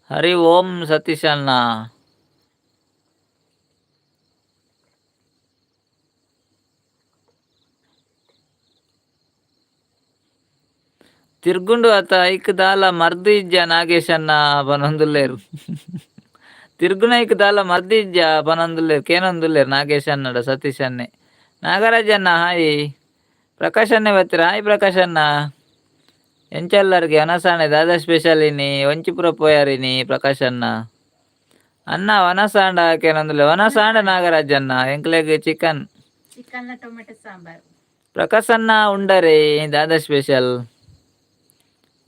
ಹರಿ ಓಂ ಸತೀಶಣ್ಣ. ತಿರ್ಗುಂಡು ಆತ ಐಕ್ ದಾಲ ಮರ್ದು ಇಜ್ಜ ನಾಗೇಶಣ್ಣ ಪನೊಂದುಲ್ಲೇರು. ತಿರ್ಗುನ ಐಕ್ ದಾಲ ಮರ್ದು ಇಜ್ಜ ಪನೊಂದುಲ್ಲೇರು, ಕೇನೊಂದುಲ್ಲೇರು ನಾಗೇಶ್ ಅಣ್ಣಡ ಸತೀಶ್ ಅಣ್ಣೆ. ನಾಗರಾಜ್ ಅಣ್ಣ ಹಾಯ್. ಪ್ರಕಾಶ್ ಅಣ್ಣೆ ಬತ್ತೀರ? ಹಾಯ್ ಪ್ರಕಾಶ್ ಅಣ್ಣ. ಎಂಚಲ್ಲರ್ಗೆ ಅನಸಾಣೆ ದಾದಾ ಸ್ಪೆಷಲ್ ಇನಿ? ಒಂಚಿಪುರ ಪೋಯಾರಿನಿ ಪ್ರಕಾಶ್ ಅಣ್ಣ. ಅಣ್ಣ ವನಸಾಂಡ ಕೇನೊಂದುಲ್ಲೆ. ವನಸಾಂಡ ನಾಗರಾಜ್ ಅಣ್ಣ, ಎಂಕ್ಲೆಗ್ chicken. Chicken tomato sambar. Prakash ಅಣ್ಣ ಉಂಡರೆ ದಾದಾ ಸ್ಪೆಷಲ್?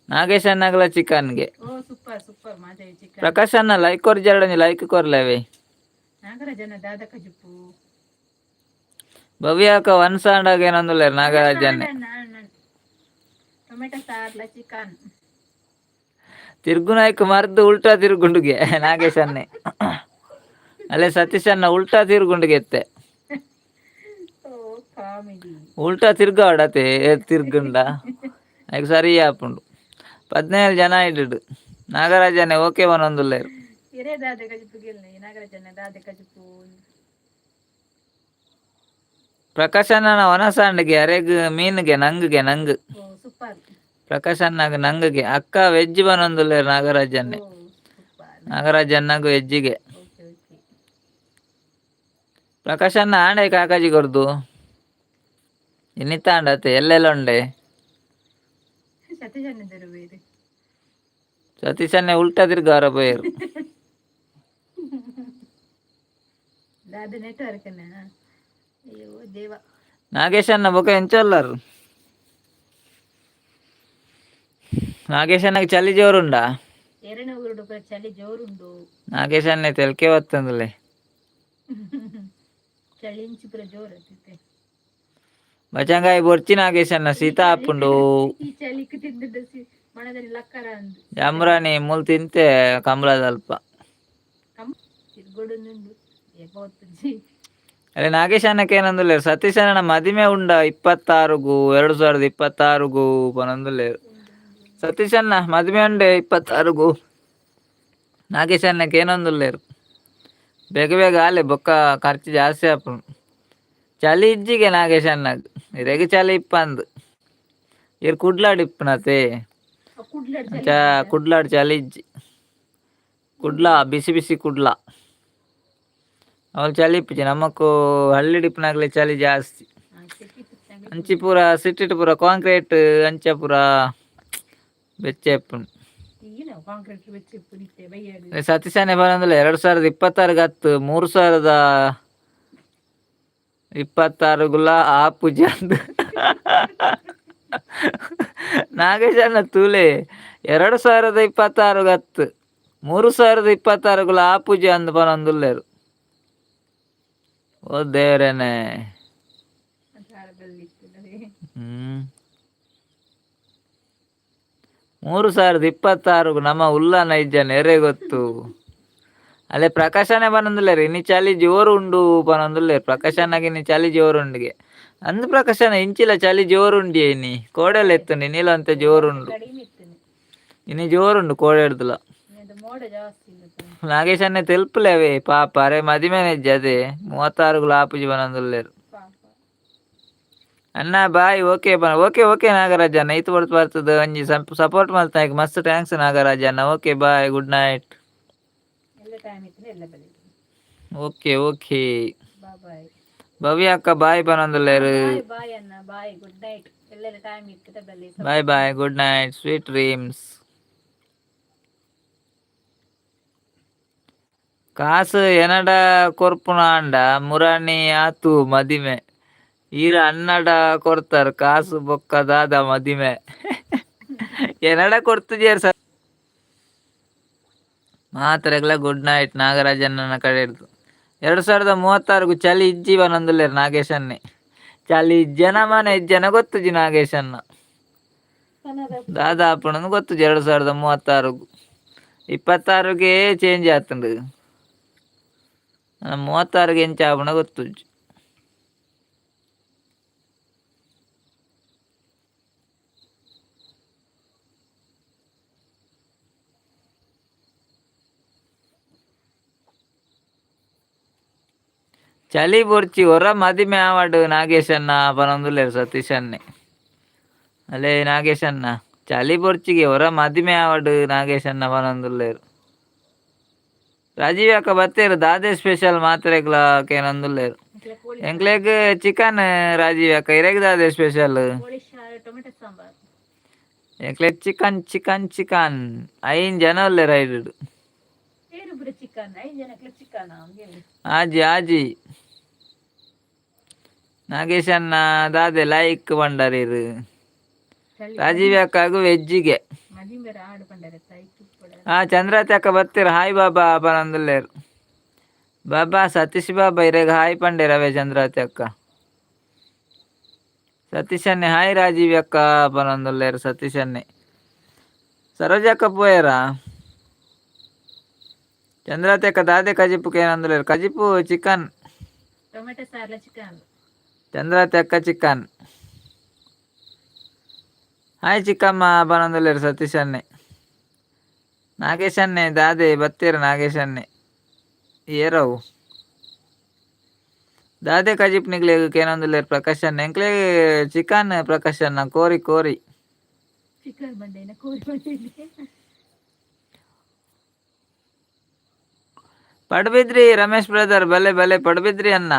ನಾಗೇಶ್ ಅಣ್ಣಗಲ ಚಿಕನ್ಗೆ. ಓ ಸೂಪರ್ ಸೂಪರ್ ಮಾಜೈ ಚಿಕನ್. ಪ್ರಕಾಶ್ ಅಣ್ಣ ಲೈಕ್ ಕೊರ್ಜಾಡ, ಲೈಕ್ ಕೊರ್ಲೇವೆ. ನಾಗರಾಜನ ದಾದ ಕಜಿಪು? ಭವ್ಯಾಕ ವನ್ಸಾಂಡಾಗ ಏನೊಂದುಲ್ಲೇರು ನಾಗರಾಜ್ ಅಣ್ಣೆ. ಟೊಮೆಟೊ ಸಾರ್ಲ ಚಿಕನ್. ತಿರ್ಗುನಾಯ್ಕ ಮರ್ದು ಉಲ್ಟಾ ತಿರುಗುಂಡುಗೆ ನಾಗೇಶ್ ಅಣ್ಣೆ. ಅಲ್ಲೇ ಸತೀಶ್ ಅಣ್ಣ ಉಲ್ಟಾ ತಿರುಗುಂಡುಗೆ ಎತ್ತೆ. ಓ ಕಾಮಿಡಿ. ಉಲ್ಟಾ ತಿರ್ಗಾಡತೆ ತಿರ್ಗುಂಡ ಐಕ್ ಸರಿ ಆಪುಂಡು. 17 ಜನ ಇಡ್ಡು. ನಾಗರಾಜನೇ ಓಕೆ ಪನೊಂದುಲ್ಲೇರು. ಇರೇ ದಾದೆ ಕಜಿಪು ಗೆಲ್ನೆ ನಾಗರಾಜನ ದಾದೆ ಕಜಿಪು? ಪ್ರಕಾಶ್ ಅಣ್ಣನ ವನಸಾಂಡ್ಗೆ ಅರೆಗ್ ಮೀನುಗೆ ನಂಗುಗೆ ನಂಗು. ಓ ಸೂಪರ್. ಪ್ರಕಾಶ್ ಅಣ್ಣಗ್ ನಂಗುಗೆ. ಅಕ್ಕ ವೆಜ್ ಪನೊಂದುಲ್ಲೇರು ನಾಗರಾಜನ್ನೇ. ಓ super. Nagaraj ಅಣ್ಣಗ್ ವೆಜ್ಜಿಗೆ. Okay okay. Prakash ಅಣ್ಣ ಆಂಡೆ ಕಾಕಾಜಿ ಕೊರ್ದು ಇನ್ನಿತ್ತ ಆಂಡತೆ ಎಲ್ಲೆಲ್ಲ ಉಂಡೆ. ಸತೀಶ್ ಅಣ್ಣ ಬೇರೆ. ಸತೀಶ್ ಅಣ್ಣೆ ಉಲ್ಟಾ ತಿರ್ಗಾರ ಪೋಯೆರು. ದಾದೆ ನೆಟ್ವರ್ಕ್ ಅಯ್ಯೋ ದೇವ. ನಾಗೇಶ್ ಅಣ್ಣ ಬೊಕ ಎಂಚೊಲ್ಲರು? ನಾಗೇಶ್ ಅಣ್ಣಗ್ ಚಳಿ ಜೋರುಂಡಾ? ಎರಡನೇ ಊರುಡು ಪೂರ ಚಳಿ ಜೋರುಂಡು. ನಾಗೇಶ್ ಅಣ್ಣೆ ತೆಲ್ಕೆ ಬತ್ತಂದುಲ್ಲೆ. ಚಳಿ ಇಂಚಿ ಪೂರ ಜೋರು ಅತ್ತಿತ್ತೆ. ಬಚಂಗಾಯಿ ಬೊರ್ಚಿ ನಾಗೇಶ್ ಅಣ್ಣ, ಶೀತ ಆಪುಂಡು. ಈ ಚಳಿಕ್ ತಿಂದು ಮಣದಲ್ಲಿ ಲಕ್ಕರ ಅಂದು. ಜಾಂಬ್ರಾಣಿ ಮೂಲು ತಿಂತೆ ಕಂಬಳದಲ್ಪ. ಕಮ್ ತಿರ್ಗೊಡುಂದು ಏಪ ಹೊತ್ತುಜಿ. ಅಲ್ಲೇ ನಾಗೇಶ್ ಅಣ್ಣಕ್ಕೆ ಏನಂದುಲ್ಲೇರು, ಸತೀಶ್ ಅಣ್ಣನ ಮದಿಮೆ ಉಂಡ 26ಗು 2026ಗು ಪನೊಂದುಲ್ಲೇರು. ಸತೀಶ್ ಅಣ್ಣ ಮದಿಮೆ ಉಂಡೆ 26ಗು. ನಾಗೇಶ್ ಅಣ್ಣಕ್ಕೆ ಏನೊಂದುಲ್ಲೇರು. ಬೇಗ ಬೇಗ ಆಲೆ, ಬೊಕ್ಕ ಖರ್ಚು ಜಾಸ್ತಿ ಆಪುಂಡು. ಚಳಿ ಇಜ್ಜಿಗೆ ನಾಗೇಶ್ ಅಣ್ಣಗ್, ಇರೆಗ್ ಚಳಿ ಇಪ್ಪಂದು. ಇರ್ ಕುಡ್ಲಾಡ್ ಇಪ್ಪುನತೆ. ಕುಡ್ಲಡ್. ಅಂಚ ಕುಡ್ಲಾಡ್ ಚಳಿ ಇಜ್ಜಿ. ಕುಡ್ಲ ಬಿಸಿ ಬಿಸಿ ಕುಡ್ಲ, ಅವಳು ಚಳಿ ಇಪ್ಪುಜಿ. ನಮಕ್ಕು ಹಳ್ಳಿಡ್ ಇಪ್ಪುನಾಗ್ಲೆ ಚಳಿ ಜಾಸ್ತಿ. ಅಂಚಿ ಪೂರ ಸಿಟಿಟ್ ಪೂರ ಕಾಂಕ್ರೀಟ್, ಅಂಚ ಪೂರ ಬೆಚ್ಚ ಇಪ್ಪುಂಡು. ಕಾಂಕ್ರೀಟ್ ಬೆಚ್ಚ ಇಪ್ಪು ನಿತ್ತೆ ಬಯ್ಯಾಡು. ಸತೀಶನೇ ಬರಂದಿಲ್ಲ. 2026 ಹತ್ತು 3026ಗುಲ ಆಪುಜಿ ಅಂದ್ ನಾಗೇಶಣ್ಣ ತೂಲೆ. 2026 ಹತ್ತು 3026ಗುಲ ಆಪುಜಿ ಅಂದ್ ಪನೊಂದುಲ್ಲೆರ್. ಓ ದೇವರೇನೆ. 3026 ನಮ್ಮ ಉಲ್ಲನ ಇಜ್ಜನ ಎರೆ ಗೊತ್ತು. ಅಲ್ಲೇ ಪ್ರಕಾಶನೇ ಪನೊಂದುಲ್ಲೆರ್, ಇನಿ ಚಳಿ ಜೋರು ಉಂಡು ಪನೊಂದುಲ್ಲೆರ್. ಪ್ರಕಾಶಣ್ಣಗ್ ಇನಿ ಚಳಿ ಜೋರು ಉಂಡುಗೆ ಅಂದ್. ಪ್ರಕಾಶನ ಇಂಚಿಲ ಚಳಿ ಜೋರು ಉಂಡಿಯೆ ಇನಿ. ಕೋಡೆಲ ಇತ್ತುಂಡು, ಇನಿಲ ಒಂತೆ ಜೋರುಂಡು. ಕಡಿಮೆ ಇತ್ತು. ಇನಿ ಜೋರುಂಡು ಕೋಡೆಡ್ದುಲ. ಇದು ಮೋಡ ಜಾಸ್ತಿ ಉಂಡು. ನಾಗೇಶನ್ನೇ ತೆಲ್ಪುಲೆವೆ ಪಾಪ, ಅರೆ ಮದಿಮೆನೆ ಇಜ್ಜಿ ಅದೇ 36ಗುಲ ಆಪುಜಿ ಪನೊಂದುಲ್ಲೆರ್. ಪಾಪ. ಅಣ್ಣ ಬಾಯ್ ಓಕೆ ಬ ಓಕೆ ಓಕೆ ನಾಗರಾಜ್ ಅಣ್ಣ. ಈತ್ ಹೊರ್ತು ಬರ್ತದೆ ಒಂಜಿ ಸಪೋರ್ಟ್ ಮಲ್ತ ಮಸ್ತ್ thanks Nagaraj ಅಣ್ಣ. Okay bye, good night. ಎಲ್ಲ ಟೈಮ್ ಇತ್ತು ಎಲ್ಲ ಬಲಿ. Okay okay. Bye bye. Bhavya ಅಕ್ಕ ಬಾಯ್ ಪನೊಂದುಲ್ಲೆರ್. ಬಾಯ್ ಬಾಯ್ ಅಣ್ಣ, bye, good night. ಎಲ್ಲೆಲ್ಲ ಟೈಮ್ ಇತ್ತು ಬಲ್ಲಿ. Bye bye, good night, sweet dreams. ಕಾಸು ಎನಡ ಕೊರ್ಪುನ ಆಂಡ ಮುರಾನಿ ಆತು ಮದಿಮೆ. ಈರ್ ಅನ್ನಡ ಕೊರ್ತಾರ್ ಕಾಸು ಬೊಕ್ಕ ದಾದ ಮದಿಮೆ? ಎನಡ ಕೊರ್ತುಜೆರ್ ಸರ್. ಮಾತೆರೆಗ್ಲ ಗುಡ್ ನೈಟ್ ನಾಗರಾಜಣ್ಣನ ಕಡೆಡ್ದು. 2036ಗು ಚಳಿ ಇಜ್ಜಿ ಪನೊಂದುಲ್ಲೆರ್ ನಾಗೇಶನ್ನೇ. ಚಳಿ ಇಜ್ಜನ ಮನೆ ಇಜ್ಜನ ಗೊತ್ತುಜಿ ನಾಗೇಶಣ್ಣ. ದಾದ ಆಪುಂಡು ಗೊತ್ತುಜಿ. 2036ಗು, 26ಗೆ ಚೇಂಜ್ ಆತುಂಡು, 36ಗೆ ಎಂಚ ಆಪುಂಡ ಗೊತ್ತುಜಿ. ಚಳಿ ಬೊರ್ಚಿ ಒರ ಮದಿಮೆ ಆವಡ್ ನಾಗೇಶಣ್ಣ ಪನೊಂದುಲ್ಲೆರ್ ಸತೀಶನ್ನೇ. ಅಲ್ಲೇ ನಾಗೇಶಣ್ಣ ಚಳಿ ಬೊರ್ಚಿಗೆ ಹೊರ ಮದಿಮೆ ಆವಡ್ ನಾಗೇಶ್ ಅಣ್ಣ ಪನೊಂದುಲ್ಲೆರ್. ರಾಜೀವ್ ಅಕ್ಕ ಬತ್ತೇರು ದಾದೆ ಸ್ಪೆಷಲ್ ಮಾತ್ರೆಗ್ಲ ಕೇನೊಂದುಲ್ಲೆರ್. ಎಂಕ್ಲೆ ಕೋಳಿ. ಎಂಕ್ಲೆಗ್ ಚಿಕನ್ ರಾಜೀವ್ ಅಕ್ಕ, ಇರೆಗ್ ದಾದೆ ಸ್ಪೆಷಲ್? ಕೋಳಿ ಸಾರು, ಟೊಮೆಟೊ ಸಾಂಬಾರ್. ಎಂಕ್ಲೆಗ್ chicken chicken chicken. ಐನ್ ಜನ ಉಲ್ಲೆರ್ ಐಡ್. ಪೇರು ಪೂರ ಚಿಕನ್, ಐದು ಜನಕ್ಲೆ ಚಿಕನ್. ಆಜಿ ಆಜಿ. ನಾಗೇಶ್ ಅಣ್ಣ ದಾದೆ ಲೈಕ್ ಪಂಡರೀರು. ಚಳಿ. ರಾಜೀವ್ ಅಕ್ಕಗ್ ವೆಜ್ಜಿಗೆ. ಮದಿಮೆರ ಆಡು ಪಂಡರೆ ತಾಯಿ ತುಪ್ಪಡ. ಆ ಚಂದ್ರಾತಿ ಅಕ್ಕ ಬತ್ತೀರ್, ಹಾಯ್ ಬಾಬಾ ಪನೊಂದುಲ್ಲೆರ್. ಬಾಬಾ ಸತೀಶ್ ಬಾಬಾ ಇರೆಗ್ ಹಾಯ್ ಪಂಡೇರ್ ಅವೇ ಚಂದ್ರಾತಿ ಅಕ್ಕ. ಸತೀಶ್ ಅಣ್ಣೆ ಹಾಯ್ ರಾಜೀವ್ ಅಕ್ಕ ಪನೊಂದುಲ್ಲೆರ್ ಸತೀಶ್ ಅಣ್ಣೆ. ಸರೋಜ ಅಕ್ಕ ಪೋಯರಾ? ಚಂದ್ರಾತಿ ಅಕ್ಕ ದಾದೆ ಕಜಿಪು ಕೇನೊಂದುಲ್ಲೆರ್. ಕಜಿಪು ಚಿಕನ್. ಟೊಮೆಟೊ ಸಾರ್ಲ ಚಿಕನ್. ಚಂದ್ರಾತಿ ಅಕ್ಕ ಚಿಕನ್. ಹಾಯ್ ಚಿಕ್ಕಮ್ಮ ಪನೊಂದುಲ್ಲೆರ್ ಸತೀಶ್ ಅಣ್ಣೆ. ನಾಗೇಶ್ ಅಣ್ಣೆ ದಾದೆ ಬತ್ತೀರ್ ನಾಗೇಶ್ ಅಣ್ಣೆ. ಏರವು ದಾದೆ ಕಜಿಪ್ ನಿಕ್ಲೆಗ್ ಕೇನೊಂದುಲ್ಲೆರ್ ಪ್ರಕಾಶ್ ಅಣ್ಣೆ. ಎಂಕ್ಲೆಗ್ ಚಿಕನ್ ಪ್ರಕಾಶ್ ಅಣ್ಣ, ಕೋರಿ ಕೋರಿ. ಚಿಕನ್ ಬಂಡೇನ ಕೋಳಿ ಬಂಡೇನೆ. ಪಡುಬಿದ್ರಿ ರಮೇಶ್ ಬ್ರದರ್, ಬಲೆ ಬಲೆ ಪಡುಬಿದ್ರಿ ಅಣ್ಣ.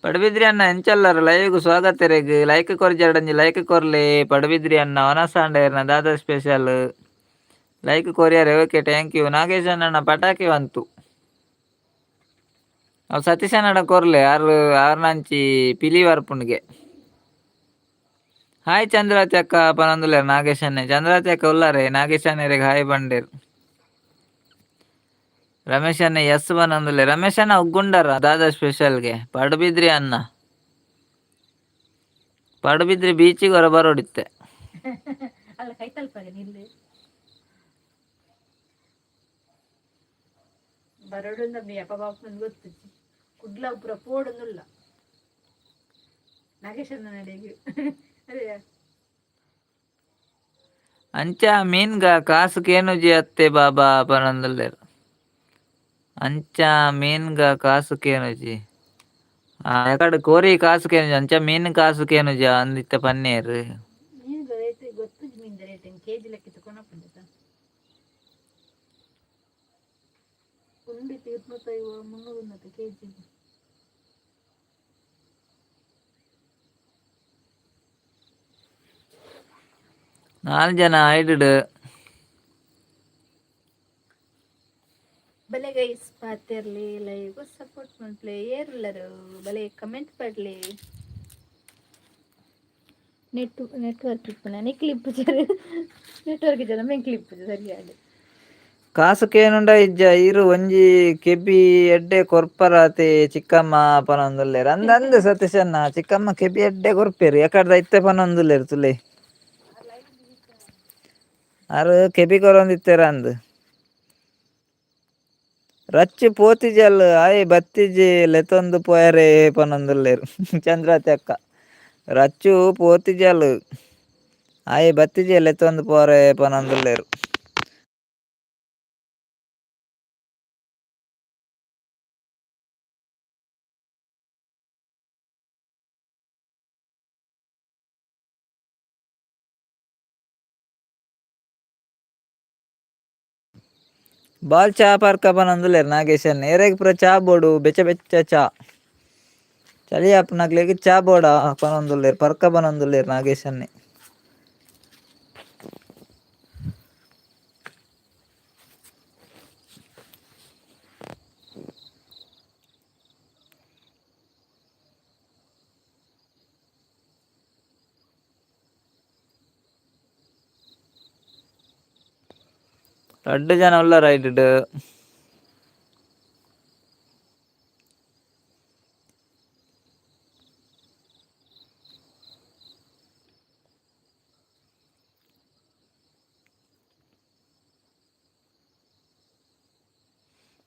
ಪಡುಬಿದ್ರಿ ಅಣ್ಣ ಎಂಚಲ್ಲಾರ? ಲೈವ್ಗ್ ಸ್ವಾಗತ ಇರೆಗ್. ಲೈಕ್ ಕೊರ್ಜಾಡಂಜಿ ಲೈಕ್ ಕೊರ್ಲೆ. ಪಡುಬಿದ್ರಿ ಅಣ್ಣ ವನಸಾಂಡೇರ್ನ ದಾದ ಸ್ಪೆಷಲ್? ಲೈಕ್ ಕೊರಿಯರೆ okay thank you. Nagesh ಅಣ್ಣನ ಪಟಾಕಿ ಬಂತು. ಅವು ಸತೀಶ್ ಅಣ್ಣಡ ಕೊರ್ಲೆ, ಆರು ಆರ್ನಂಚಿ ಪಿಲಿ ಬರ್ಪುಂಡಿಗೆ. ಹಾಯ್ ಚಂದ್ರಾತಿ ಅಕ್ಕ ಪನೊಂದುಲ್ಲೆರ್ ನಾಗೇಶ್ ಅಣ್ಣೆ. ಚಂದ್ರಾತಿ ಅಕ್ಕ ಉಲ್ಲಾರೆ? ನಾಗೇಶ್ ಅಣ್ಣೆರೆಗ್ ಹಾಯ್ ಪಂಡೇರ್. ರಮೇಶ್ ಅಣ್ಣ ಎಸ್ ಪನೊಂದುಲ್ಲೆ. ರಮೇಶ್ ಅಣ್ಣ ಉಗ್ಗುಂಡರ ದಾದಾ ಸ್ಪೆಷಲ್ಗೆ? ಪಡುಬಿದ್ರಿ ಅಣ್ಣ ಪಡುಬಿದ್ರಿ ಬೀಚಿಗೆ ಹೊರ ಬರೋಡಿತ್ತೆ. ಅಲ್ಲ ಕೈ ತಲುಪಾಗ ನಿಲ್ಲು ಬರೋಡು ಮೇ ಅಪ್ಪ ಬಾಪನ ಗೊತ್ತು. ಕುಡ್ಲ ಪೂರ ಪೋಡೊಂದುಲ್ಲ ನಾಗೇಶನ ನಡೆಗೆ ಅದೇ. ಅಂಚ ಮೀನ್ಗ ಕಾಸು ಕೇನುಜಿ ಅತ್ತೆ ಬಾಬಾ ಪನೊಂದುಲ್ಲೆರ್. ಅಂಚ ಮೀನ್ಗ ಕಾಸು ಕೇನುಜಿ. ಎಕಡ್ ಕೋರಿ ಕಾಸು ಕೇನುಜಿ, ಅಂಚ ಮೀನ್ ಕಾಸು ಕೇನುಜಿ ಅಂದಿತ್ತ ಪನ್ನೇರ್. ಮೀನು ರೇಟ್ ಗೊತ್ತು, ಮೀನ್ ರೇಟ್ ಕೆಜಿ ಲೆಕ್ಕ ತಗೊಂಡಪ್ಪ. ಉಂಡಿತ್ತು 250 300 ಉನ್ನತ ಕೆಜಿ. ನಾಲ್ ಜನ ಐಡ್. ಬಲೆ ಗೈಸ್ ಪಾತೆರ್ಲಿ, ಲೈವ್ ಸಪೋರ್ಟ್ ಮಲ್ಪಲೆ. ಏರುಲ್ಲರು ಬಲೆ ಕಮೆಂಟ್ ಪಡ್ಲಿ. ನೆಟ್ವರ್ಕ್ ಇಪ್ಪುನ ನಿಕ್ಲು ಇಪ್ಪುಜಾರು. ನೆಟ್ವರ್ಕ್ ಇಜ್ಜ ಮೆಂಕ್ಲು ಇಪ್ಪುಜ ಸರಿಯಾಗಿ. ಕಾಸು ಕೇನುಂಡ ಇಜ್ಜ? ಇರು ಒಂಜಿ ಕೆಬಿ ಎಡ್ಡೆ ಕೊರ್ಪರಾತೆ ಚಿಕ್ಕಮ್ಮ ಪನೊಂದುಲ್ಲೆರ್. ಅಂದ್ ಅಂದ್ ಸತೀಶ್ ಅಣ್ಣ, ಚಿಕ್ಕಮ್ಮ ಕೆಬಿ ಎಡ್ಡೆ ಕೊರ್ಪೆರ್. ಎಕಡ್ದ ಇತ್ತೆ ಪನೊಂದುಲ್ಲೆರ್ ತುಲೆ. ಆರು ಕೆಬಿ ಕೊರೊಂದಿತ್ತೆರ್ ಅಂದ್. ರಚ್ಚು ಪೋತಿಜಲ್ ಆಯೆ ಬತ್ತಿಜಿ ಲೆತೊಂದು ಪೋಯರೆ ಪನೊಂದುಲ್ಲೆರ್ ಚಂದ್ರಾತಿ ಅಕ್ಕ. ರಚ್ಚು ಪೋತಿಜಲ್ ಆಯೆ ಬತ್ತಿಜೆ ಲೆತೊಂದು ಪೋರೆ ಪನೊಂದುಲ್ಲೆರ್. ಬಾಲ್ ಚಾ ಪರ್ಕ ಪನೊಂದುಲ್ಲೆರ್ ನಾಗೇಶ್ ಅಣ್ಣೆ. ಎರೆಗ್ ಪೂರ ಚಾ ಬೋಡು? ಬೆಚ್ಚ ಬೆಚ್ಚ ಚಾ. ಚಳಿ ಆಪುನಕ್ಲೆಗ್ ಚಾ ಬೋಡ ಪನೊಂದುಲ್ಲೆರ್, ಪರ್ಕ ಪನೊಂದುಲ್ಲೆರ್ ನಾಗೇಶ್ ಅಣ್ಣೆ. ರಡ್ಡ್ ಜನ ಉಲ್ಲೆರ್ ಐಟ್.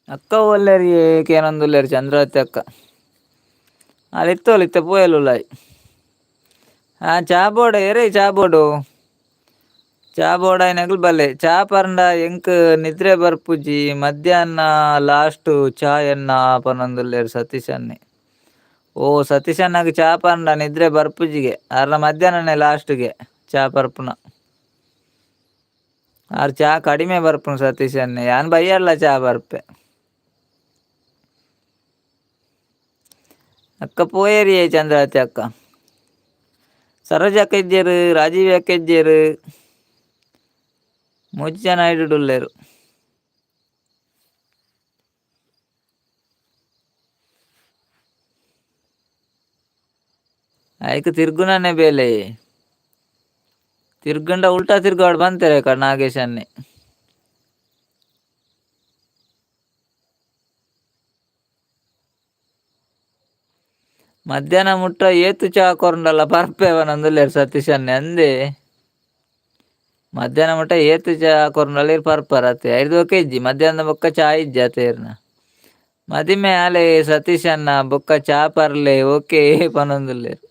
ಅಕ್ಕ ಒಲ್ಲೆರ್ ಕೇನೊಂದುಲ್ಲೆರ್ ಚಂದ್ರಾವತಿ ಅಕ್ಕ. ಆಲ್ ಇತ್ತೋಲು ಇತ್ತೆ ಪೋಯಲ್ ಉಲಾಯಿ. ಹಾ ಚಾ ಬೋಡ? ಏರೇ ಚಾ ಬೋಡು? ಚಾ ಬೋಡಾಯಿನಕುಲು ಬಲ್ಲೆ. ಚಾ ಪರ್ಂಡ ಎಂಕ್ ನಿದ್ರೆ ಬರ್ಪುಜಿ, ಮಧ್ಯಾಹ್ನ ಲಾಸ್ಟ್ ಚಾ ಎನ್ನ ಪನೊಂದುಲ್ಲೆರ್ ಸತೀಶ್ ಅಣ್ಣೆ. ಓ ಸತೀಶ್ ಅಣ್ಣಗ್ ಚಾ ಪರ್ಂಡ ನಿದ್ರೆ ಬರ್ಪುಜಿಗೆ. ಆರ್ನ ಮಧ್ಯಾಹ್ನನೇ ಲಾಸ್ಟ್ಗೆ ಚಾ ಪರ್ಪುನ. ಆರ್ ಚಾ ಕಡಿಮೆ ಬರ್ಪುನು ಸತೀಶ್ ಅಣ್ಣೆ ಯಾನ್ ಬಯ್ಯಡ್ಲ ಚಾ ಬರ್ಪೆ. ಅಕ್ಕ ಪೋಯೇರಿಯೇ ಚಂದ್ರಾವತಿ ಅಕ್ಕ. ಸರೋಜ ಅಕ್ಕ ಇಜ್ಜೆರ್, ರಾಜೀವ್ ಅಕ್ಕ ಇಜ್ಜೆರ್. ಮೂಜಿ ಜನ ಐಡುಡುಲ್ಲೆರ್. ಐಕ್ ತಿರ್ಗುನನೆ ಬೇಲೆ. ತಿರ್ಗಂಡ ಉಲ್ಟಾ ತಿರ್ಗಾಡ್ ಬಂತೆರೆ ನಾಗೇಶ್ ಅಣ್ಣೆ. ಮಧ್ಯಾಹ್ನ ಮುಟ್ಟ ಏತು ಚಾ ಕೊರಂಡಲ ಪರ್ಪೆ ಪನೊಂದುಲ್ಲೆರ್ ಸತೀಶ್ ಅಣ್ಣೆ ಅಂದೇ. ಮಧ್ಯಾಹ್ನ ಮುಟ್ಟ ಏತು ಚಾ ಕೊರಂಡಲ ಇರ್ ಪರ್ಪರ್ ಅತ್ತೆ ಐರ್ದ್ ಬೊಕ್ಕ ಇಜ್ಜಿ ಮಧ್ಯಾಹ್ನದ ಬೊಕ್ಕ ಚಾ ಇಜ್ಜಿ ಅತೆ ಇರ್ನ. ಮದಿಮೆ ಆಲೆ ಸತೀಶ್ ಅಣ್ಣ ಬೊಕ್ಕ ಚಾ ಪರ್ಲೆ ಓಕೆ ಪನೊಂದುಲ್ಲೆರ್.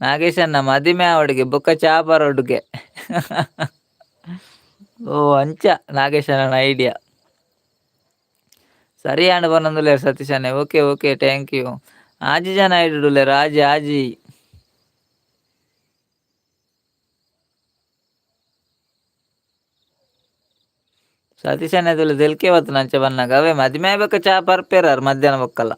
ನಾಗೇಶ್ ಅಣ್ಣ ಮದಿಮೆ ಆವಡ್ಗೆ ಬೊಕ್ಕ ಚಾ ಪರೊಡುಗೆ. ಓ ಅಂಚ ನಾಗೇಶ್ ಅಣ್ಣನ ಐಡಿಯಾ. ಸರಿ ಆಂಡ್ ಪನೊಂದುಲ್ಲೆರ್ ಸತೀಶ್ ಅಣ್ಣೆ ಓಕೆ ಓಕೆ thank you. ಆಜಿ ಜನ ಐಡುಡುಲ್ಲೆರ್ ಆಜಿ ಆಜಿ. ಸತೀಶ್ ಅಣ್ಣೆ ತುಲೆ ತೆಲ್ಕೆ ಬತ್ತುಂಡು ಅಂಚ ಬನ್ನಗ ಅವೇ ಮದಿಮೆ ಆಯಿ ಚಾ ಪರ್ಪೆರ್ ಮಧ್ಯಾಹ್ನ ಬೊಕ್ಕಲ.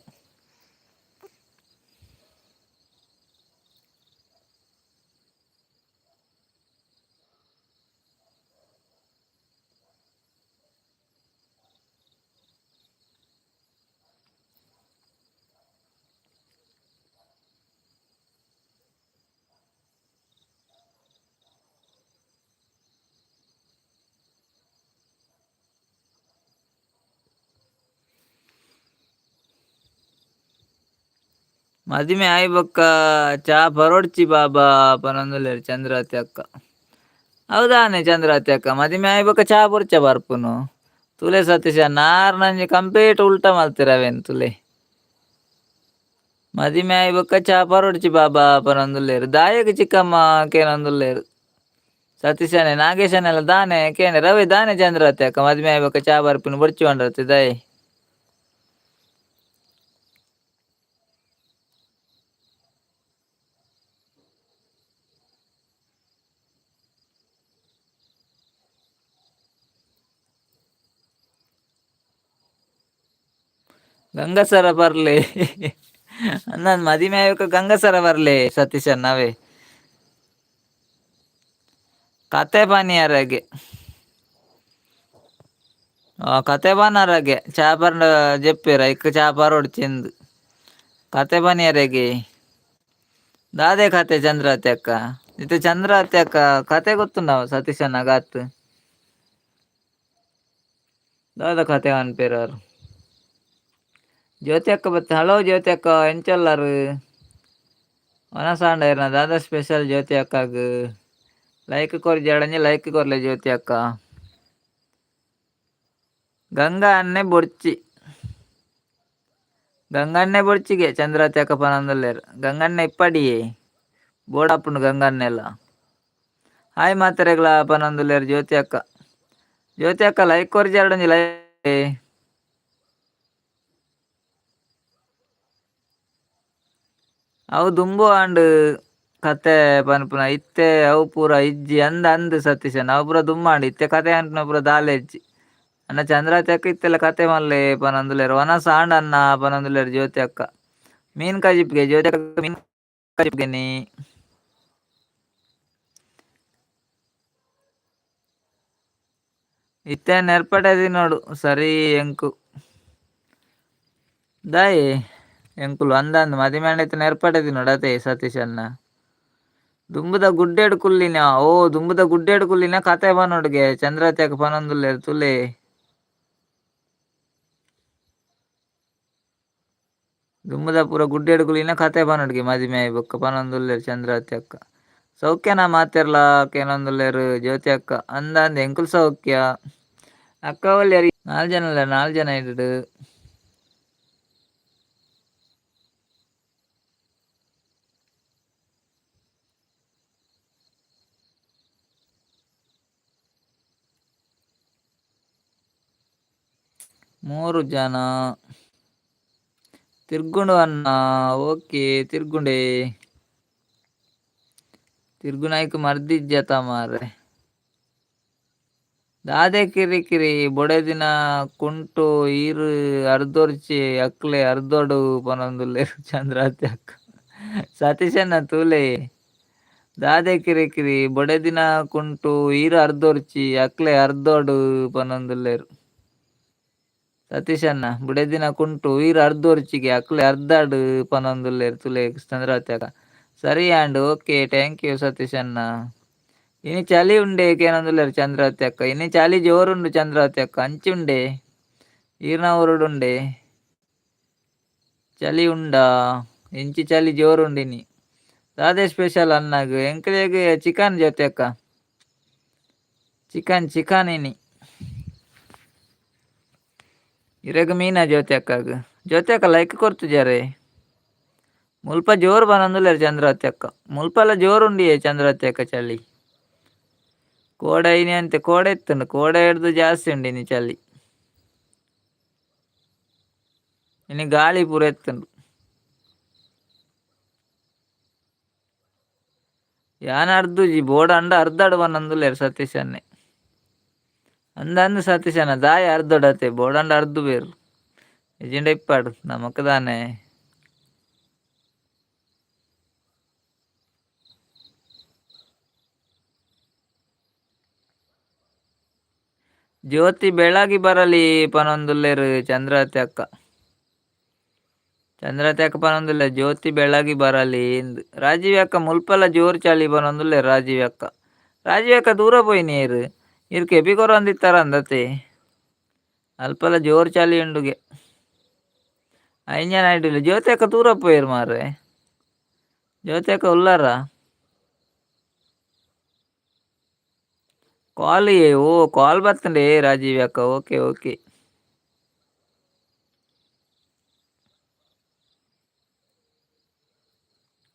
ಮದಿಮೆ ಆಯಿ ಬೊಕ್ಕ ಚಾ ಪರೊಡ್ಚಿ ಬಾಬಾ ಪನೊಂದುಲ್ಲೆರ್ ಚಂದ್ರಾವತಿ ಅಕ್ಕ. ಹೌದಾನೆ ಚಂದ್ರಾವತಿ ಅಕ್ಕ ಮದಿಮೆ ಆಯಿ ಬೊಕ್ಕ ಚಾ ಬೊರ್ಚ ಪರ್ಪುನು. ತುಲೆ ಸತೀಶ ನಾರ್ ನಂಜಿ ಕಂಪ್ಲೀಟ್ ಉಲ್ಟಾ ಮಲ್ತೆರ್ ಅವೇನ್ ತುಲೆ. ಮದಿಮೆ ಆಯಿ ಬೊಕ್ಕ ಚಾ ಪರೊಡ್ಚಿ ಬಾಬಾ ಪನೊಂದುಲ್ಲೆರ್. ದಾಯೆಗ್ ಚಿಕ್ಕಮ್ಮ ಕೇನೊಂದುಲ್ಲೆರ್. ಸತೀಶನೇ ನಾಗೇಶನೆಲ್ಲ ದಾನೆ ಕೇನೆ ರವಿ ದಾನೆ ಚಂದ್ರಾವತಿ ಅಕ್ಕ ಮದಿಮೆ ಆಯಿ ಬೊಕ್ಕ ಚಾ ಪರ್ಪಿನ ಬೊರ್ಚಿ ಪಂಡತ್ತೆ ದಾಯೆ. ಗಂಗಸರ ಬರ್ಲೆ ಅಂದಂದ್ ಮದಿಮೆ ಆಯಿ ಬೊಕ್ಕ ಗಂಗಸರ ಬರ್ಲೆ ಸತೀಶ್ ಅಣ್ಣ ಅವೇ. ಕತೆ ಪನಿಯರಗೆ. ಕತೆ ಪನರಗೆ ಚಾ ಪರ್ಂಡ ಜೆಪ್ಪೆರ್ ಐಕ್ ಚಾ ಪರೊಡ್ಚಿಂದ್. ಕತೆ ಪನಿಯರೆಗೆ. ದಾದೆ ಕತೆ ಚಂದ್ರಾವತಿ ಅಕ್ಕ. ಇತ್ತೆ ಚಂದ್ರಾವತಿ ಅಕ್ಕ ಕತೆ ಗೊತ್ತುಂಡ ಸತೀಶ್ ಅಣ್ಣಗ್ ಆತ್. ದಾದ ಕತೆ ಪನ್ಪೆರ್ ಆರ್. ಜ್ಯೋತಿ ಅಕ್ಕ ಬತ್ತೆ ಹಲೋ ಜ್ಯೋತಿ ಅಕ್ಕ ಎಂಚ ಉಲ್ಲರ್. ವನಸ್ ಆಂಡ ಇರ್ನ ದಾದ ಸ್ಪೆಷಲ್ ಜ್ಯೋತಿ ಅಕ್ಕಗ್. ಲೈಕ್ ಕೊರ್ಜಾಡ ಒಂಜಿ ಲೈಕ್ ಕೊರ್ಲೆ ಜ್ಯೋತಿ ಅಕ್ಕ. ಗಂಗಾ ಅಣ್ಣೆ ಬೊರ್ಚಿ. ಗಂಗಣ್ಣೆ ಬೊರ್ಚಿಗೆ ಚಂದ್ರಾವತಿ ಅಕ್ಕ ಪನೊಂದುಲ್ಲೆರ್. ಗಂಗಣ್ಣೆ ಇಪ್ಪಡಿಯೇ. ಬೋಡಾಪುಂಡು ಗಂಗಣ್ಣೆಲ. ಹಾಯ್ ಮಾತೆರೆಗ್ಲಾ ಪನೊಂದುಲ್ಲೆರ್ ಜ್ಯೋತಿ ಅಕ್ಕ. ಜ್ಯೋತಿ ಅಕ್ಕ ಲೈಕ್ ಕೊರ್ಜಾಡ ಒಂಜಿ ಲೈಕ್. ಅವು ದುಂಬು ಆಂಡ್ ಕತೆ ಪನ್ಪುನ ಇತ್ತೆ ಅವು ಪೂರ ಇಜ್ಜಿ ಅಂದ್ ಅಂದ್ ಸತೀಶಣ್ಣ ಅವು ಪೂರ ದುಂಬಾಂಡ್ ಇತ್ತೆ ಕತೆ ಪನ್ಪುನ ಪೂರ ದಾಲ ಇಜ್ಜಿ. ಅಣ್ಣ ಚಂದ್ರಾವತಿ ಅಕ್ಕ ಇತ್ತೆಲ ಕತೆ ಮಲ್ಲೆ ಪನೊಂದುಲ್ಲೆರ್. ವನಸ್ ಆಂಡ್ ಅಣ್ಣ ಪನೊಂದುಲ್ಲೆರ್ ಜ್ಯೋತಿ ಅಕ್ಕ. ಮೀನ್ ಕಜಿಪ್ಗೆ ಜ್ಯೋತಿ ಅಕ್ಕ ಮೀನ್ ಕಜಿಪ್ಗೆನಿ. ಇತ್ತೆ ನೆರ್ಪಡೆ ತಿನೊಡು ಸರಿ ಎಂಕು. ದಾಯೆ ಎಂಕುಲು ಅಂದಂದ್ ಮದಿಮೆ ಆಂಡ ಇತ್ತೆ ನೆರ್ಪಡೆ ತಿನೊಡು ಅತೆ ಸತೀಶ್ ಅಣ್ಣ. ದುಂಬುದ ಗುಡ್ಡೆಡ್ ಕುಲ್ಲಿನ ಓ ದುಂಬುದ ಗುಡ್ಡೆಡ್ ಕುಲ್ಲಿನ ಕತೆ ಪನೊಡುಗೆ ಚಂದ್ರಾವತಿ ಅಕ್ಕ ಪನೊಂದುಲ್ಲೆರ್ ತುಲೆ. ದುಂಬುದ ಪೂರ ಗುಡ್ಡೆಡ್ ಕುಲ್ಲಿನ ಕತೆ ಪನೊಡುಗೆ ಮದಿಮೆ ಆಯಿ ಬೊಕ್ಕ ಪನೊಂದುಲ್ಲೆರ್ ಚಂದ್ರಾವತಿ ಅಕ್ಕ. ಸೌಖ್ಯನಾ ಮಾತೆರ್ಲಾ ಕೇನೊಂದುಲ್ಲೆರ್ ಜ್ಯೋತಿ ಅಕ್ಕ. ಅಂದಂದ್ ಎಂಕುಲು ಸೌಖ್ಯ. ಅಕ್ಕ ಒಲ್ಲೆರ್ ನಾಲ್ ಜನ ಉಲ್ಲೆರ್ ನಾಲ್ ಜನ ಇಡುಡು. ಮೂರು ಜನ. ತಿರ್ಗುಂಡು ಅಣ್ಣ ಓಕೆ ತಿರ್ಗುಂಡೆ. ತಿರ್ಗುನಾಯ್ಕ್ ಮರ್ದಿಜ್ಜತ ಮಾರ್ರೆ. ದಾದೆ ಕಿರಿ ಕಿರಿ ಬೊಡೆದಿನ ಕುಂಟು ಈರ್ ಅರ್ದೊರ್ಚಿ ಅಕ್ಲೆ ಅರ್ದೊಡು ಪನೊಂದುಲ್ಲೆರ್ ಚಂದ್ರಾವತಿ ಅಕ್ಕ. ಸತೀಶಣ್ಣ ತೂಲೆ. ದಾದೆ ಕಿರಿ ಕಿರಿ ಬೊಡೆದಿನ ಕುಂಟು ಈರ್ ಅರ್ದೊರ್ಚಿ ಅಕ್ಲೆ ಅರ್ದೊಡು ಪನೊಂದುಲ್ಲೆರ್. ಸತೀಶಣ್ಣ ಬುಡೆದಿನ ಕುಂಟು ಈರ್ ಅರ್ದೊರ್ಚಿಗೆ ಅಕ್ಲೆ ಅರ್ದಡ್ ಪನೊಂದುಲ್ಲೆರ್ ತೂಲೆ ಚಂದ್ರಾವತಿ ಅಕ್ಕ. ಸರಿ and okay thank you ಸತೀಶಣ್ಣ. ಇನಿ ಚಳಿ ಉಂಡೆ ಕೇನೊಂದುಲ್ಲೆರ್ ಚಂದ್ರಾವತಿ ಅಕ್ಕ. ಇನಿ ಚಳಿ ಜೋರುಂಡು ಚಂದ್ರಾವತಿ ಅಕ್ಕ. ಅಂಚಿ ಉಂಡೆ ಈರ್ನ ಊರುಡುಂಡೆ ಚಳಿ ಉಂಡಾ? ಇಂಚಿ ಚಳಿ ಜೋರುಂಡು ಇನಿ. ದಾದೆ ಸ್ಪೆಷಲ್ ಅನ್ನಾಗ್? ಎಂಕ್ಲೆಗ್ ಚಿಕನ್ ಜ್ಯೋತಿ ಅಕ್ಕ. ಚಿಕನ್ ಚಿಕನ್ ಇನಿ. ಇರೆಗ್ ಮೀನಾ ಜ್ಯೋತಿ ಅಕ್ಕಗ್? ಜ್ಯೋತಿ ಅಕ್ಕ ಲೈಕ್ ಕೊರ್ತುಜಾರೆ. ಮುಲ್ಪ ಜೋರು ಬನೊಂದುಲ್ಲೆರ್ ಚಂದ್ರಾವತಿ ಅಕ್ಕ. ಮುಲ್ಪಲ ಜೋರುಂಡಿಯೇ ಚಂದ್ರಾವತಿ ಅಕ್ಕ ಚಳಿ. ಕೋಡೆ ಇನಿ ಅಂತೆ ಕೋಡೆ ಇತ್ತುಂಡು, ಕೋಡೆ ಹಿಡ್ದು ಜಾಸ್ತಿ ಉಂಡು ಇನಿ ಚಳಿ. ಇನಿ ಗಾಳಿ ಪೂರ ಇತ್ತುಂಡು. ಯಾನ್ ಅರ್ದುಜಿ ಬೋಡಂಡ ಅರ್ಧಡ್ ಬನೊಂದುಲ್ಲೆರ್ ಸತೀಶ್ ಅಣ್ಣೆ. ಅಂದ ಅಂದ್ ಸತೀಶಣ್ಣ ದಾಯೆ ಅರ್ಧೊಡತೆ ಬೋಡಂಡ ಅರ್ದು ಬೇರು. ಇಜ್ಜಿಂಡ ಇಪ್ಪಾಡು ನಮಕ್ ದಾನೆ. ಜ್ಯೋತಿ ಬೆಳಗಿ ಬರಲಿ ಪನೊಂದುಲ್ಲೆರ್ ಚಂದ್ರಾವತಿ ಅಕ್ಕ. ಚಂದ್ರಾವತಿ ಅಕ್ಕ ಪನೊಂದುಲ್ಲೆರ್ ಜ್ಯೋತಿ ಬೆಳಗಿ ಬರಲಿ ಇಂದ್. ರಾಜೀವ್ ಅಕ್ಕ ಮುಲ್ಪಲ ಜೋರು ಚಳಿ ಪನೊಂದುಲ್ಲೆರ್ ರಾಜೀವ್ ಅಕ್ಕ. ರಾಜೀವ್ ಅಕ್ಕ ದೂರ ಪೋಯಿನಿ ಈರ್. ಈರ್ ಕೆಬಿ ಕೊರೊಂದಿತ್ತಾರ ಅಂದತೆ. ಅಲ್ಪಲ ಜೋರು ಚಳಿ ಉಂಡುಗೆ. ಐಂಜನ ಐಡಿಲ್ಲ ಜ್ಯೋತಿ ಅಕ್ಕ ದೂರ ಪೋಯೆರ್ ಮಾರ್ರೆ. ಜ್ಯೋತಿ ಅಕ್ಕ ಉಲ್ಲಾರ? ಕಾಲ್ ಓ ಕಾಲ್ ಬತ್ತಂಡೆ ರಾಜೀವ್ ಅಕ್ಕ. Okay okay.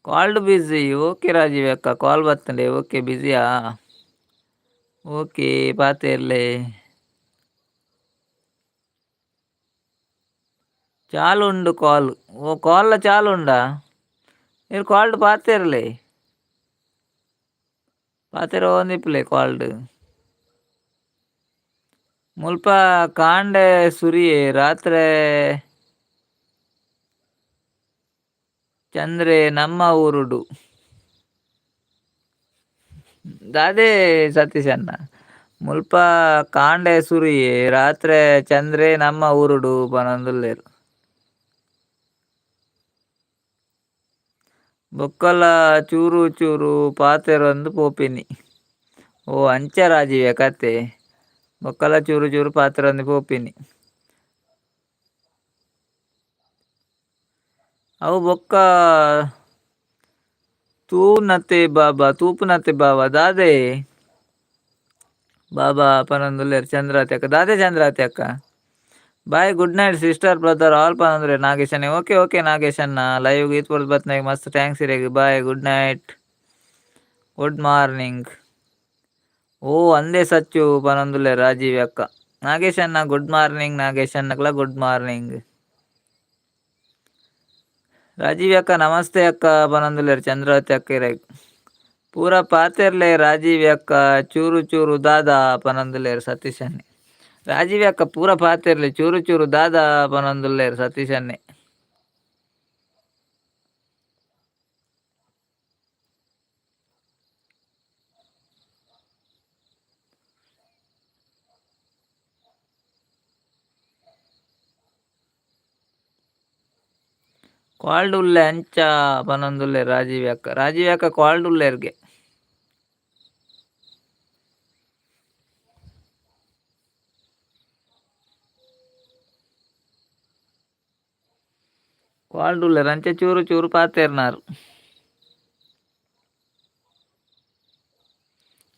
Called busy. Okay Rajiv ಅಕ್ಕ ಕಾಲ್ ಬತ್ತಂಡೆ. ಓಕೆ ಬಿಸಿಯಾ? ಓಕೆ ಪಾತೆರ್ಲೆ. ಚಾಲು ಉಂಡು ಕಾಲ್. ಓ ಕಾಲ್ ಚಾಲು ಉಂಡಾ? ಇರ್ ಕಾಲ್ಡ್ ಪಾತೆರ್ಲೆ. ಪಾತೆರೊಂದಿಪ್ಪುಲೆ ಕಾಲ್ಡ್. ಮುಲ್ಪ ಕಾಂಡೆ ಸುರಿಯೆ ರಾತ್ರೆ ಚಂದ್ರೆ ನಮ್ಮ ಊರುಡು. ದಾದೆ ಸತೀಶಣ್ಣ ಮುಲ್ಪ ಕಾಂಡೆ ಸುರಿಯೆ ರಾತ್ರೆ ಚಂದ್ರೆ ನಮ್ಮ ಊರುಡು ಪನೊಂದುಲ್ಲೆರ್. ಬೊಕ್ಕಲ ಚೂರು ಚೂರು ಪಾತೆರೊಂದು ಪೋಪಿನಿ. ಓ ಅಂಚ ರಾಜೀವೆ ಕತೆ. ಬೊಕ್ಕಲ ಚೂರು ಚೂರು ಪಾತೆರೊಂದು ಪೋಪಿನಿ. ಅವು ಬೊಕ್ಕ ತೂನತೆ ಬಾಬಾ ತೂಪುನತೆ ಬಾಬಾ ದಾದೆ ಬಾಬಾ ಪನೊಂದುಲ್ಲೆರ್ ಚಂದ್ರಾವತಿ ಅಕ್ಕ. ದಾದೆ ಚಂದ್ರಾವತಿ ಅಕ್ಕ. Bye good night sister brother all ಪನೊಂದುಲ್ಲೆರ್ ನಾಗೇಶ್ ಅಣ್ಣೆ. ಓಕೆ ಓಕೆ ನಾಗೇಶ್ ಅಣ್ಣ ಲೈವ್ ಈತ್ ಪೊರ್ತು ಬತ್ತಿನಾಗ್ ಮಸ್ತ್ thanks ಇರೆಗ್. Bye good night good morning. ಓ ಅಂದೆ ಸಚ್ಚು ಪನೊಂದುಲ್ಲೆರ್ ರಾಜೀವ್ ಅಕ್ಕ. ನಾಗೇಶ್ ಅಣ್ಣ ಗುಡ್ ಮಾರ್ನಿಂಗ್ ನಾಗೇಶ್ ಅಣ್ಣಗ್ಲ ಗುಡ್ ಮಾರ್ನಿಂಗ್. ರಾಜೀವ್ ಅಕ್ಕ ನಮಸ್ತೆ ಅಕ್ಕ ಪನೊಂದುಲ್ಲೆರ್ ಚಂದ್ರಾವತಿ ಅಕ್ಕ ಇರೆಗ್. ಪೂರ ಪಾತೆರ್ಲೆ ರಾಜೀವ್ ಅಕ್ಕ ಚೂರು ಚೂರು ದಾದ ಪನೊಂದುಲ್ಲೆರ್ ಸತೀಶ್ ಅಣ್ಣೆ. ರಾಜೀವ್ ಅಕ್ಕ ಪೂರ ಪಾತೆರ್ಲೆ ಚೂರು ಚೂರು ದಾದ ಪನೊಂದುಲ್ಲೆರ್ ಸತೀಶ್ ಅಣ್ಣೆ. ಕಾಲ್ಡ್ ಉಲ್ಲೆ ಅಂಚ ಪನೊಂದುಲ್ಲೆರ್ ರಾಜೀವ್ ಅಕ್ಕ. ರಾಜೀವ್ ಅಕ್ಕ ಕಾಲ್ಡ್ ಉಲ್ಲೆರ್ಗೆ. ಕಾಲ್ಡ್ ಉಲ್ಲೆರ್ ಅಂಚ ಚೂರು ಚೂರು ಪಾತೆರ್ನಾರ್.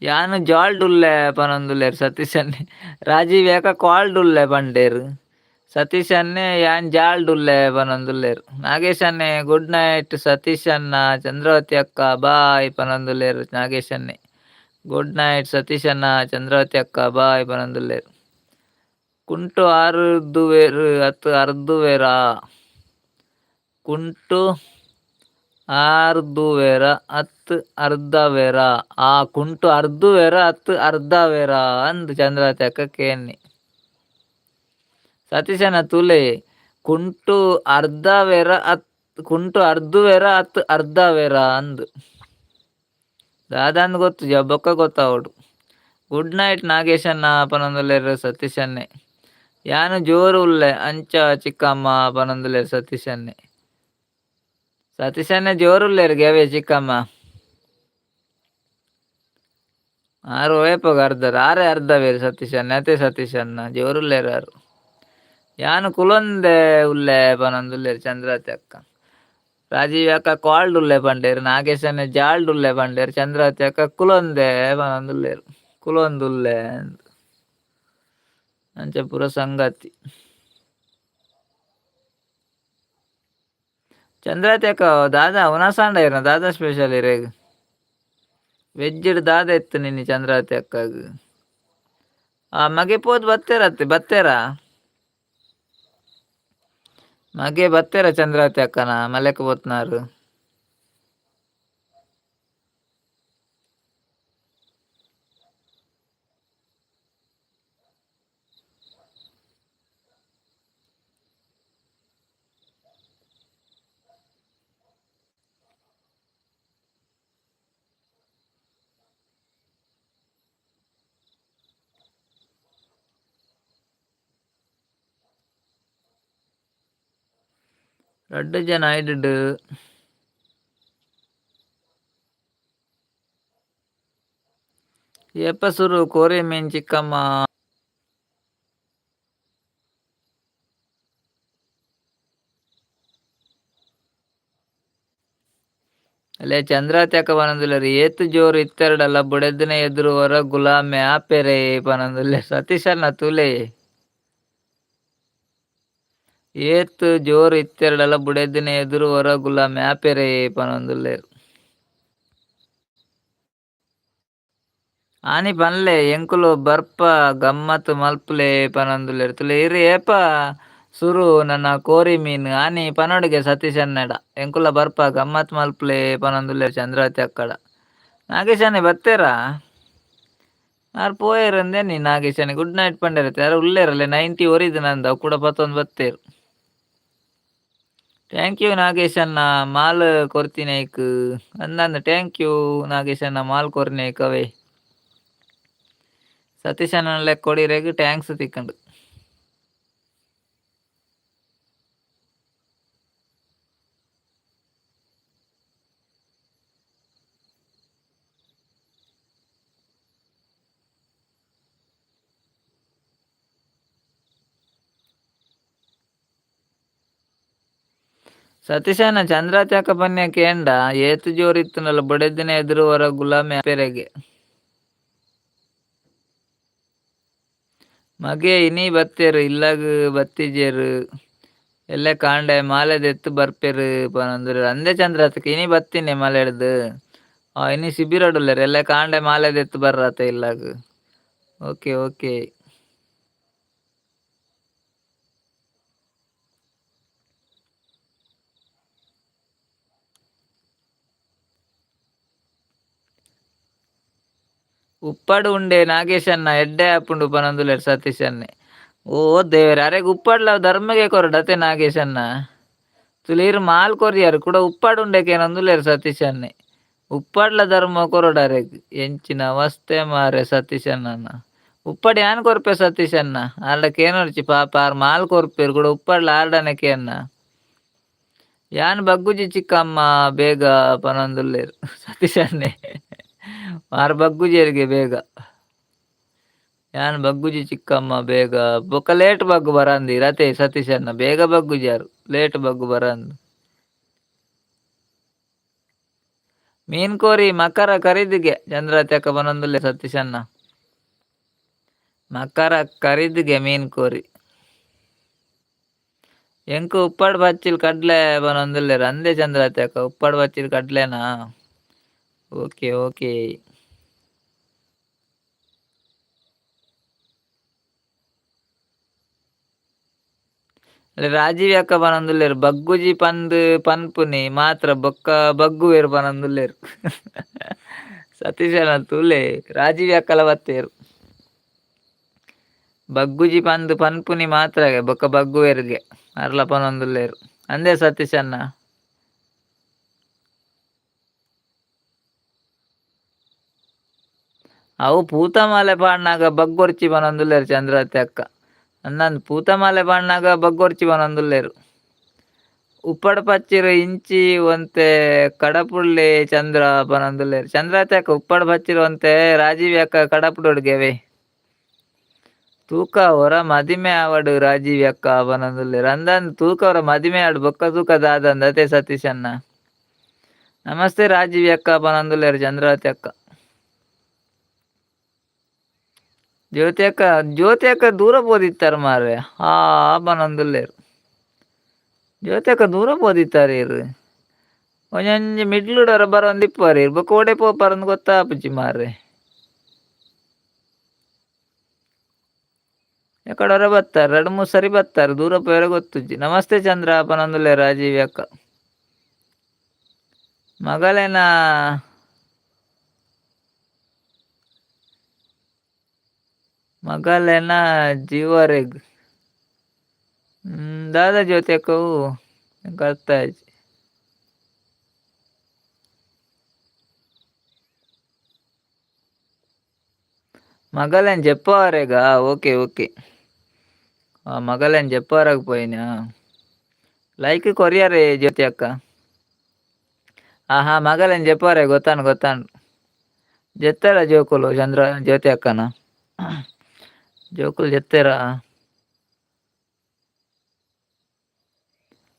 ಯಾನ್ ಜಾಲ್ಡ್ ಉಲ್ಲೆ ಪನೊಂದುಲ್ಲೆರ್ ಸತೀಶ್ ಅಣ್ಣೆ. ರಾಜೀವ್ ಅಕ್ಕ ಕಾಲ್ಡ್ ಉಲ್ಲೆ ಪಂಡೆರ್. ಸತೀಶ್ ಅಣ್ಣೆ ಯಾನ್ ಜಾಲ್ಡ್ ಉಲ್ಲೆ ಪನೊಂದುಲ್ಲೆರ್. ನಾಗೇಶ್ ಅಣ್ಣೆ ಗುಡ್ ನೈಟ್ ಸತೀಶ್ ಅಣ್ಣ ಚಂದ್ರಾವತಿ ಅಕ್ಕ ಬಾಯ್ ಪನೊಂದುಲ್ಲೆರ್ ನಾಗೇಶ್ ಅಣ್ಣೆ. ಗುಡ್ ನೈಟ್ ಸತೀಶ್ ಅಣ್ಣ ಚಂದ್ರಾವತಿ ಅಕ್ಕ ಬಾಯ್ ಪನೊಂದುಲ್ಲೆರ್. ಕುಂಟು ಆರುದುವೆರ್ ಅತ್ ಅರ್ದುವೆರಾ? ಕುಂಟು ಆರ್ದುವೆರ ಅತ್ ಅರ್ಧವೆರ ಆ ಕುಂಟು ಅರ್ಧುವೆರ ಅತ್ ಅರ್ಧವೆರ ಅಂದ್ ಚಂದ್ರಾವತಿ ಅಕ್ಕ ಕೇನ್ನಿ. ಸತೀಶನ ತುಲೆ ಕುಂಟು ಅರ್ಧವೆರ ಅತ್ ಕುಂಟು ಅರ್ಧುವೆರ ಅತ್ ಅರ್ಧವೆರ ಅಂದ್. ದಾದಂದ್ ಗೊತ್ತು ಬೊಕ್ಕ ಗೊತ್ತಾವೊಡು. Good night ನಾಗೇಶಣ್ಣ ಪನೊಂದುಲ್ಲೆರ್ ಸತೀಶನ್ನೇ. ಯಾನ್ ಜೋರು ಉಲ್ಲೆ ಅಂಚ ಚಿಕ್ಕಮ್ಮ ಪನೊಂದುಲ್ಲೆರ್ ಸತೀಶನ್ನೇ. ಸತೀಶನ್ನೇ ಜೋರು ಉಲ್ಲೆರ್ ಗೆವೆ ಚಿಕ್ಕಮ್ಮ. ಆರು ಏಪಗ ಅರ್ಧರ್ ಆರೇ ಅರ್ಧವೇರು ಸತೀಶನ್ನೇ ಅತೆ ಸತೀಶಣ್ಣ ಜೋರುಲ್ಲೆರ್ ಆರು. ಯಾನ್ ಕುಲೊಂದೆ ಉಲ್ಲೆ ಪನೊಂದುಲ್ಲೆರ್ ಚಂದ್ರಾವತಿ ಅಕ್ಕ. ರಾಜೀವ್ ಅಕ್ಕ ಕಾಲ್ಡ್ ಉಲ್ಲೆ ಪಂಡೇರ್ ನಾಗೇಶನ್ನೇ ಜಾಲ್ಡ್ ಉಲ್ಲೆ ಪಂಡೇರ್ ಚಂದ್ರಾವತಿ ಅಕ್ಕ ಕುಲೊಂದೆ ಪನೊಂದುಲ್ಲೆರ್ ಕುಲೊಂದುಲ್ಲೆ ಅಂಚ ಪೂರ ಸಂಗತಿ. ಚಂದ್ರಾವತಿ ಅಕ್ಕ ದಾದಾ ಉನಸಾಂಡ ಇರ್ನ ದಾದಾ ಸ್ಪೆಷಲ್ ಇರೆಗ್? ವೆಜ್ಡ್ ದಾದ ಇತ್ತು ನಿನ್ನೆ ಚಂದ್ರಾವತಿ ಅಕ್ಕಗ್? ಆ ಮಗೆ ಪೋದು ಬತ್ತೇರತ್ತೆ ಬತ್ತೇರಾ? ಮಗೆ ಬತ್ತೇರ ಚಂದ್ರಾವತಿ ಅಕ್ಕನ ಮಲೆಕ್ ಪೋತ್ನಾರು? ರಡ್ಡ್ ಜನ ಐಡ್ಡ್. ಏಪ ಸುರು ಕೋರಿ ಮೀನ್ ಚಿಕ್ಕಮ್ಮ. ಅಲ್ಲೇ ಚಂದ್ರಾವತಿ ಅಕ್ಕ ಪನೊಂದುಲ್ಲೆರ್ ಏತ್ ಜೋರು ಇತ್ತೆರ್ಡಲ ಬುಡೆದಿನ ಎದುರು ಒರ ಗುಲಾಮೆ ಆಪೆರೆ ಪನೊಂದುಲ್ಲೆರ್ ಸತೀಶಣ್ಣ ತೂಲೆ. ಏತ್ ಜೋರು ಇತ್ತೆರ್ಡಲ ಬುಡೆದಿನ ಎದುರು ಒರ ಗುಲಾಮೆ ಆಪೆರೆ ಪನೊಂದುಲ್ಲೆರ್. ಆನಿ ಪನ್ಲೆ ಎಂಕುಲು ಬರ್ಪ ಗಮ್ಮತ್ ಮಲ್ಪುಲೆ ಪನೊಂದುಲ್ಲೆರ್ ತೂಲೆ ಇರ್ ಏಪ ಸುರು ನನ ಕೋರಿ ಮೀನ್ ಆನಿ ಪನೊಡುಗೆ ಸತೀಶಣ್ಣಡ ಎಂಕುಲ ಬರ್ಪ ಗಮ್ಮತ್ ಮಲ್ಪುಲೆ ಪನೊಂದುಲ್ಲೆರ್ ಚಂದ್ರಾವತಿ ಅಕ್ಕಡ. ನಾಗೇಶಣ್ಣೆ ಬತ್ತೇರಾ? ಆರ್ ಪೋಯೆರ್ ಅಂದೇನಿ ನಾಗೇಶಣ್ಣೆ ಗುಡ್ ನೈಟ್ ಪಂಡೆರತ್ತೆ ಆರ್ ಉಲ್ಲೆರಲ್ಲ 90 ಒರಿದು ನಂದು ಅವು ಕೂಡ ಪತ್ತೊಂದು ಬತ್ತೇರು. Thank you ನಾಗೇಶಣ್ಣ ಮಾಲ್ ಕೊರ್ತಿನೈಕ್ ಅಂದಂದು thank you ನಾಗೇಶಣ್ಣ ಮಾಲ್ ಕೊರ್ನೈಕ್ ಅವೇ. ಸತೀಶಣ್ಣನ ಲೆಕ್ಕ ಕೊಡಿರೆಗ್ thanks ತಿಕ್ಕಂಡು. ಸತೀಶಣ್ಣ ಚಂದ್ರಾವತಿ ಅಕ್ಕ ಪನ್ಯ ಕೇಂಡ ಏತ್ ಜೋರು ಇತ್ತುಂಡಲ ಬುಡೆದಿನ ಎದುರು ಒರ ಗುಲಾಮೆ ಆಪೆರೆಗೆ. ಮಗೆ ಇನಿ ಬತ್ತೆರ್ ಇಲ್ಲಗ್ ಬತ್ತಿಜೆರ್ ಎಲ್ಲೆ ಕಾಂಡೆ ಮಾಲೆ ದೆತ್ತ್ ಬರ್ಪೆರ್ ಪನೊಂದುಲ್ಲೆರ್ ಅಂದೆ ಚಂದ್ರಾವತಿ ಇನಿ ಬತ್ತಿನಿ ಮಲೆಡ್ದ್ ಇನಿ ಶಿಬಿರಡ್ ಉಲ್ಲೆರ್ ಎಲ್ಲೆ ಕಾಂಡೆ ಮಾಲೆ ದೆತ್ತ್ ಬರ್ರತೆ ಇಲ್ಲಗ್. Okay okay. ಉಪ್ಪಡ್ ಉಂಡೆ ನಾಗೇಶಣ್ಣ ಎಡ್ಡೆ ಆಪುಂಡು ಪನೊಂದುಲ್ಲೆರ್ ಸತೀಶಣ್ಣೆ. ಓ ದೇವೆರೆ ಅರೆಗ್ ಉಪ್ಪಡ್ಲ ಧರ್ಮಗೆ ಕೊರಡ್ ಅತೆ ನಾಗೇಶಣ್ಣ. ತುಲೆ ಇರ್ ಮಾಲ್ ಕೊರಿಯರ್ ಕುಡ ಉಪ್ಪಡ್ ಉಂಡೆ ಕೇನೊಂದುಲ್ಲೆರ್ ಸತೀಶಣ್ಣೆ. ಉಪ್ಪಡ್ಲ ಧರ್ಮ ಕೊರೊಡು ಅರೆಗ್ ಎಂಚಿನ ಅವಸ್ಥೆ ಮಾರ್ರೆ ಸತೀಶಣ್ಣನ. ಉಪ್ಪಡ್ ಯಾನ್ ಕೊರ್ಪೆ ಸತೀಶಣ್ಣ ಆರ್ಡ ಕೇನೊರ್ಚಿ ಪಾಪ ಆರ್ ಮಾಲ್ ಕೊರ್ಪೆರ್ ಕುಡ ಉಪ್ಪಡ್ಲ ಆರ್ಡನೆ ಕೇನ್ನ. ಯಾನ್ ಬಗ್ಗುಜಿ ಚಿಕ್ಕಮ್ಮ ಬೇಗ ಪನೊಂದುಲ್ಲೆರ್ ಸತೀಶಣ್ಣೆ. ಆರ್ ಬಗ್ಗುಜೆರ್ಗೆ ಬೇಗ. ಯಾನ್ ಬಗ್ಗುಜಿ ಚಿಕ್ಕಮ್ಮ ಬೇಗ ಬೊಕ್ಕ ಲೇಟ್ ಬಗ್ಗು ಬರಂದಿ ರತೆ ಸತೀಶಣ್ಣ ಬೇಗ ಬಗ್ಗುಜಾರು ಲೇಟ್ ಬಗ್ಗು ಬರಂದು. ಮೀನ್ ಕೋರಿ ಮಕರ ಖರೀದಿಗೆ ಚಂದ್ರಾವತಿ ಅಕ್ಕ ಪನೊಂದುಲ್ಲೆ ಸತೀಶಣ್ಣ. ಮಕರ ಖರೀದಿಗೆ ಮೀನ್ ಕೋರಿ. ಎಂಕ್ ಉಪ್ಪಡ್ ಬಚ್ಚಿಲ್ ಕಡ್ಲೆ ಪನೊಂದುಲ್ಲೆರ್ ಅಂದೆ ಚಂದ್ರಾವತಿ ಅಕ್ಕ ಉಪ್ಪಡ್ ಬಚ್ಚಿಲ್ ಕಡ್ಲೆನಾ? Okay okay. Rajiv ಅಕ್ಕ ಪನೊಂದುಲ್ಲೆರ್ ಬಗ್ಗುಜಿ ಪಂದ್ ಪನ್ಪುನಿ ಮಾತ್ರ ಬೊಕ್ಕ ಬಗ್ಗುವೆರ್ ಪನೊಂದುಲ್ಲೆರ್. ಸತೀಶನ ತೂಲೆ ರಾಜೀವ್ ಅಕ್ಕಲ ಬತ್ತೇರು. ಬಗ್ಗುಜಿ ಪಂದ್ ಪನ್ಪುನಿ ಮಾತ್ರ ಬೊಕ್ಕ ಬಗ್ಗುವೆರ್ಗೆ ಅರ್ಲ ಪನೊಂದುಲ್ಲೆರ್. ಅಂದೇ ಸತೀಶ್ ಅಣ್ಣ. ಅವು ಪೂತಮಾಲೆ ಪಾಡ್ನಾಗ ಬಗ್ಗೊರ್ಚಿ ಪನೊಂದುಲ್ಲೆರ್ ಚಂದ್ರಾವತಿ ಅಕ್ಕ. ಅಂದಂದ್ ಪೂತಮಾಲೆ ಪಾಡ್ನಾಗ ಬಗ್ಗೊರ್ಚಿ ಪನೊಂದುಲ್ಲೆರ್. ಉಪ್ಪಡ್ ಪಚ್ಚಿರ್ ಇಂಚಿ ಒಂತೆ ಕಡಪುಡ್ಲೆ ಚಂದ್ರ ಪನೊಂದುಲ್ಲೆರ್. ಚಂದ್ರಾವತಿ ಅಕ್ಕ ಉಪ್ಪಡ್ ಪಚ್ಚಿರ್ ಒಂತೆ ರಾಜೀವ್ ಅಕ್ಕ ಕಡಪುಡೊಡುಗೆವೆ. ತೂಕ ಒರ ಮದಿಮೆ ಆವಡ್ ರಾಜೀವ್ ಅಕ್ಕ ಪನೊಂದುಲ್ಲೆರ್. ಅಂದಂದ್ ತೂಕ ಒರ ಮದಿಮೆ ಆವಡ್ ಬೊಕ್ಕ ತೂಕ ದಾದಂದ್ ಅತೆ ಸತೀಶ್ ಅಣ್ಣ. ನಮಸ್ತೆ ರಾಜೀವ್ ಅಕ್ಕ ಪನೊಂದುಲ್ಲೆರ್ ಚಂದ್ರಾವತಿ ಅಕ್ಕ. ಜ್ಯೋತಿ ಅಕ್ಕ ಜ್ಯೋತಿ ಅಕ್ಕ ದೂರ ಪೋದಿತ್ತಾರೆ ಮಾರ್ರೆ ಆ ಪನೊಂದುಲ್ಲೆರ್. ಜ್ಯೋತಿ ಅಕ್ಕ ದೂರ ಪೋದಿತ್ತಾರೆ ಇರ್. ಒಂಜೊಂಜಿ ಮಿಡ್ಲುಡ್ ಒರ ಬರೊಂದಿಪ್ಪುವರ್ ಇರ್ ಬೊಕ್ಕ ಓಡೆ ಪೋಪರಂದ್ ಗೊತ್ತಾಪುಜಿ ಮಾರ್ರೆ. ಎಕಡೆ ಬತ್ತಾರೆ ರಡ್ಡ್ ಮೂರು ಸರಿ ಬತ್ತಾರೆ ದೂರ ಪೋಯೆರೆ ಗೊತ್ತುಜ್ಜಿ. ನಮಸ್ತೆ ಚಂದ್ರ ಪನೊಂದುಲ್ಲೆರ್ ರಾಜೀವ್ ಅಕ್ಕ. ಮಗಲೆನ ಮಗಲೆನ ಜೀವರೆಗ್ ದಾದ ಜ್ಯೋತಿ ಅಕ್ಕ ಅವು ಎಂಕ್ ಅರ್ಥ ಆಯಿಜಿ. ಮಗಲೆನ್ ಜೆಪ್ಪವರೆಗಾ ಓಕೆ ಓಕೆ. ಮಗಲೆನ್ ಜೆಪ್ಪವರೆಗ್ ಪೋಯಿನಾ. ಲೈಕ್ ಕೊರಿಯರೆ ಜ್ಯೋತಿ ಅಕ್ಕ. ಆಹಾ ಮಗಲೆನ್ ಜೆಪ್ಪವರೆ ಗೊತ್ತಾಂಡ್ ಗೊತ್ತಾಂಡ್. ಜೆತ್ತೆರ ಜೋಕುಲು ಚಂದ್ರ ಜ್ಯೋತಿ ಅಕ್ಕನ. ಜೋಕುಲು ಜೆತ್ತೆರಾ.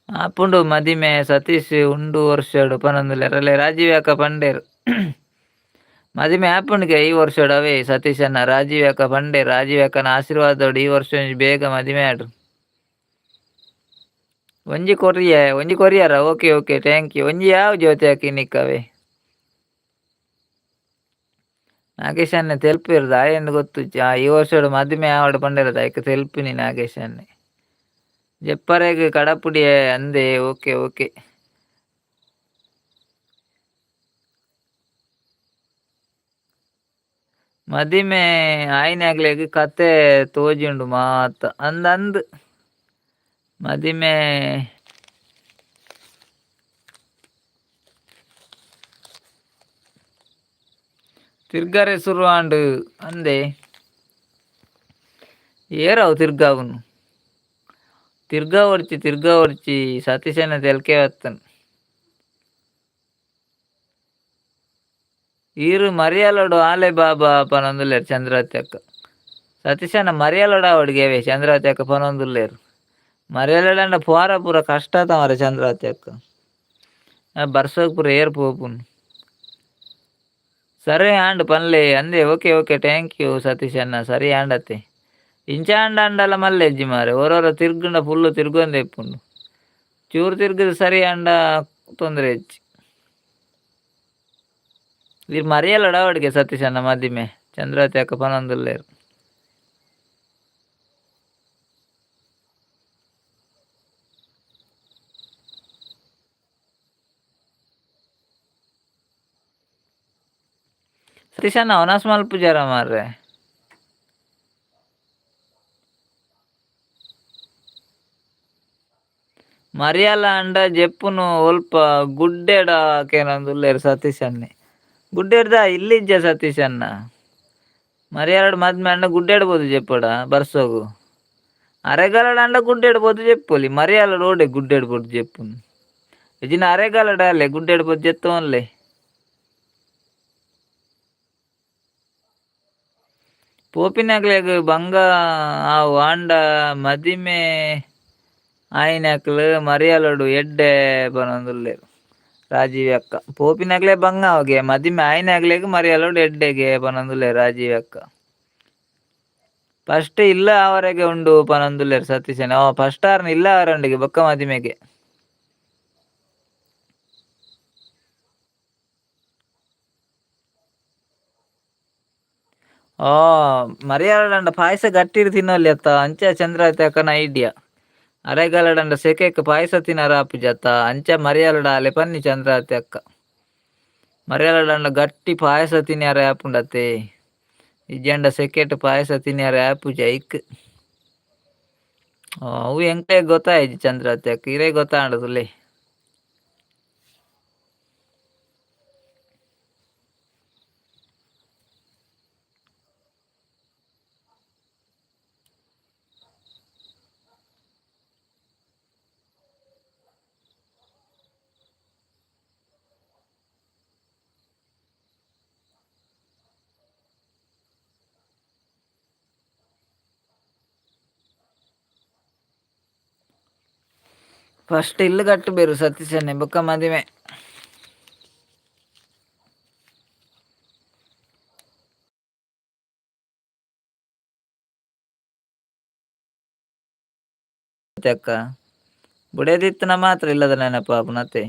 ಆಪುಂಡು ಮದಿಮೆ ಸತೀಶ್ ಉಂಡು ವರ್ಷಡ್ ಪನೊಂದುಲ್ಲೆರ್ ಅಲ್ಲೇ ರಾಜೀವ್ ಅಕ್ಕ ಪಂಡೆರ್. ಮದಿಮೆ ಆಪುಂಡುಗೆ ಈ ವರ್ಷಡ್ ಅವೇ ಸತೀಶ್ ಅಣ್ಣ ರಾಜೀವ್ ಅಕ್ಕ ಪಂಡೆರ್ ರಾಜೀವ್ ಅಕ್ಕನ ಆಶೀರ್ವಾದೊಡು ಈ ವರ್ಷ ಒಂಜಿ ಬೇಗ ಮದಿಮೆ ಆಡ್. ಒಂಜಿ ಕೊರಿಯೆ ಒಂಜಿ courier okay okay thank you. ಒಂಜಿ ಯಾವ ಜ್ಯೋತಿ ಅಕ್ಕ ಇನಿಕ್ ಅವೇ. ನಾಗೇಶ್ ಅಣ್ಣೆ ತೆಲ್ಪೆರ್ ದಾಯೆಂದ್ ಗೊತ್ತುಜ್ಜಿ. ಆ ಈ ವರ್ಷಡ್ ಮದಿಮೆ ಆವಡ್ ಪಂಡೆರ್ ಐಕ್ ತೆಲ್ಪಿನಿ ನಾಗೇಶ್ ಅಣ್ಣೆ. ಜೆಪ್ಪರೆಗ್ ಕಡಪುಡಿಯೆ ಅಂದೆ ಓಕೆ ಓಕೆ. ಮದಿಮೆ ಆಯಿನಕ್ಲೆಗ್ ಕತೆ ತೋಜುಂಡು ಮಾತ ಅಂದ್ ಅಂದ್. ಮದಿಮೆ ತಿರ್ಗರೆ ಸುರು ಆಂಡ್ ಅಂದೆ. ಏರ್ ಅವು ತಿರ್ಗಾವುನು. ತಿರ್ಗಾವೊಡ್ಚಿ ತಿರ್ಗಾವೊಡ್ಚಿ ಸತೀಶನ ತೆಲ್ಕೆ ಬತ್ತುಂಡು. ಈರ್ ಮರಿಯಲೊಡು ಆಲೆ ಬಾಬಾ ಪನೊಂದುಲ್ಲೆರ್ ಚಂದ್ರಾವತಿ ಅಕ್ಕ. ಸತೀಶನ ಮರಿಯಲೊಡು ಆವೊಡುಗೆವೆ ಚಂದ್ರಾವತಿ ಅಕ್ಕ ಪನೊಂದುಲ್ಲೆರ್. ಮರಿಯಲೊಡು ಪೋರ ಪೂರ ಕಷ್ಟ ಆತ ಮಾರ್ರೆ ಚಂದ್ರಾವತಿ ಅಕ್ಕ. ಬರ್ಸಗ್ ಪೂರ ಏರ್ ಪೋಪುನು. ಸರಿ ಆಂಡ್ ಪನ್ಲೆ ಅಂದೆ okay okay thank you Satish ಅಣ್ಣ ಸರಿ ಆಂಡತೆ. ಇಂಚ ಆಂಡ ಆಂಡಲ ಮಲ್ಲೆಜ್ಜಿ ಮಾರ್ರೆ ಒರೊರ ತಿರ್ಗುಂಡ ಫುಲ್ಲು ತಿರ್ಗೊಂದೆ ಇಪ್ಪುಂಡು. ಚೂರು ತಿರ್ಗುದು ಸರಿ ಆಂಡ ತೊಂದರೆ ಇಜ್ಜಿ. ಈರ್ ಮರಿಯಲೊಡು ಆವೊಡುಗೆ ಸತೀಶ್ ಅಣ್ಣ ಮದಿಮೆ ಚಂದ್ರಾವತಿ ಅಕ್ಕ ಪನೊಂದುಲ್ಲೆರ್. ಸತೀಶ್ ಅಣ್ಣ ವನಸ್ ಮಲ್ಪುಜರ ಮಾರ್ರೆ. ಮರಿಯಲ ಆಂಡ ಜೆಪ್ಪುನು ಒಲ್ಪ ಗುಡ್ಡೆಡ ಕೇನೊಂದುಲ್ಲೆರ್ ಸತೀಶ್ ಅಣ್ಣೆ. ಗುಡ್ಡೆಡ್ದ ಇಲ್ಲಿಜ್ಜ ಸತೀಶ್ ಅಣ್ಣ. ಮರಿಯಲಡ್ ಮದ್ಮೆ ಆಂಡ ಗುಡ್ಡೆಡ್ ಪೋದು ಜೆಪ್ಪೊಡ ಬರ್ಸೊಗು. ಅರೆಗಾಲಡ್ ಆಂಡ ಗುಡ್ಡೆಡ್ ಪೋದು ಜೆಪ್ಪೊಲಿ ಮರಿಯಲಡ್ ಓಡೆ ಗುಡ್ಡೆಡ್ ಪೋದು ಜೆಪ್ಪುನು. ಇಜ್ಜಿಂಡ ಅರೆಗಾಲಡ್ ಆಲೆ ಗುಡ್ಡೆಡ್ ಪೋದು ಜೆತ್ತೊನ್ಲೆ. ಪೋಪಿನಕ್ಲೆಗ್ ಬಂಗ ಆವು ಆಂಡ ಮದಿಮೆ ಆಯಿನಕ್ಲ್ ಮರಿಯಲೊಡು ಎಡ್ಡೆ ಪನೊಂದುಲ್ಲೆರ್ ರಾಜೀವ್ ಅಕ್ಕ. ಪೋಪಿನಕ್ಲೆ ಬಂಗ ಆವುಗೆ ಮದಿಮೆ ಆಯಿನಕ್ಲೆಗ್ ಮರಿಯಲೊಡು ಎಡ್ಡೆಗೆ ಪನೊಂದುಲ್ಲೆರ್ ರಾಜೀವ್ ಅಕ್ಕ. ಫಸ್ಟ್ ಇಲ್ಲ ಆವರೆಗೆ ಉಂಡು ಪನೊಂದುಲ್ಲೆರ್ ಸತೀಶ್ ಅಣ್ಣ. ಓ ಫಸ್ಟ್ ಆರ್ನ ಇಲ್ಲ ಆವರೆ ಉಂಡುಗೆ ಬೊಕ್ಕ ಮದಿಮೆಗೆ. ಓ ಮರಿಯಲಡ್ ಆಂಡ ಪಾಯಸ ಗಟ್ಟಿಡ್ ತಿನ್ನೊಲಿ ಅತ್ತ ಅಂಚ ಚಂದ್ರಾವತಿ ಅಕ್ಕನ ಐಡಿಯಾ. ಅರೆಗಾಲಡಂಡ ಸೆಕೆಕ್ ಪಾಯಸ ತಿನರ ಆಪುಜತ್ತ ಅಂಚ ಮರಿಯಾಲಡ ಆಲೆ ಪನ್ನಿ ಚಂದ್ರಾವತಿ ಅಕ್ಕ. ಮರಿಯಾಲಡಂಡ ಗಟ್ಟಿ ಪಾಯಸ ತಿನಿಯರ ಆಪುಂಡತೆ. ಇಜ್ಜಂಡ ಸೆಕೆಟ್ ಪಾಯಸ ತಿನಿಯರ ಆಪುಜ ಐಕ್. ಅವು ಎಂಕ್ಲೆ ಗೊತ್ತಾಯ್ಜಿ ಚಂದ್ರಾವತಿ ಅಕ್ಕ, ಇರೆ ಗೊತ್ತಾಂಡ ತುಲೆ. ಫಸ್ಟ್ ಇಲ್ಲು ಕಟ್ಟಬೇರು ಸತೀಶನ್ನೆ ಬೊಕ್ಕ ಮದಿಮೆ. ಅಕ್ಕ ಬುಡೇದಿತ್ತನ ಮಾತ್ರ ಇಲ್ಲದ ನೆನಪು ಆಪುನತೆ.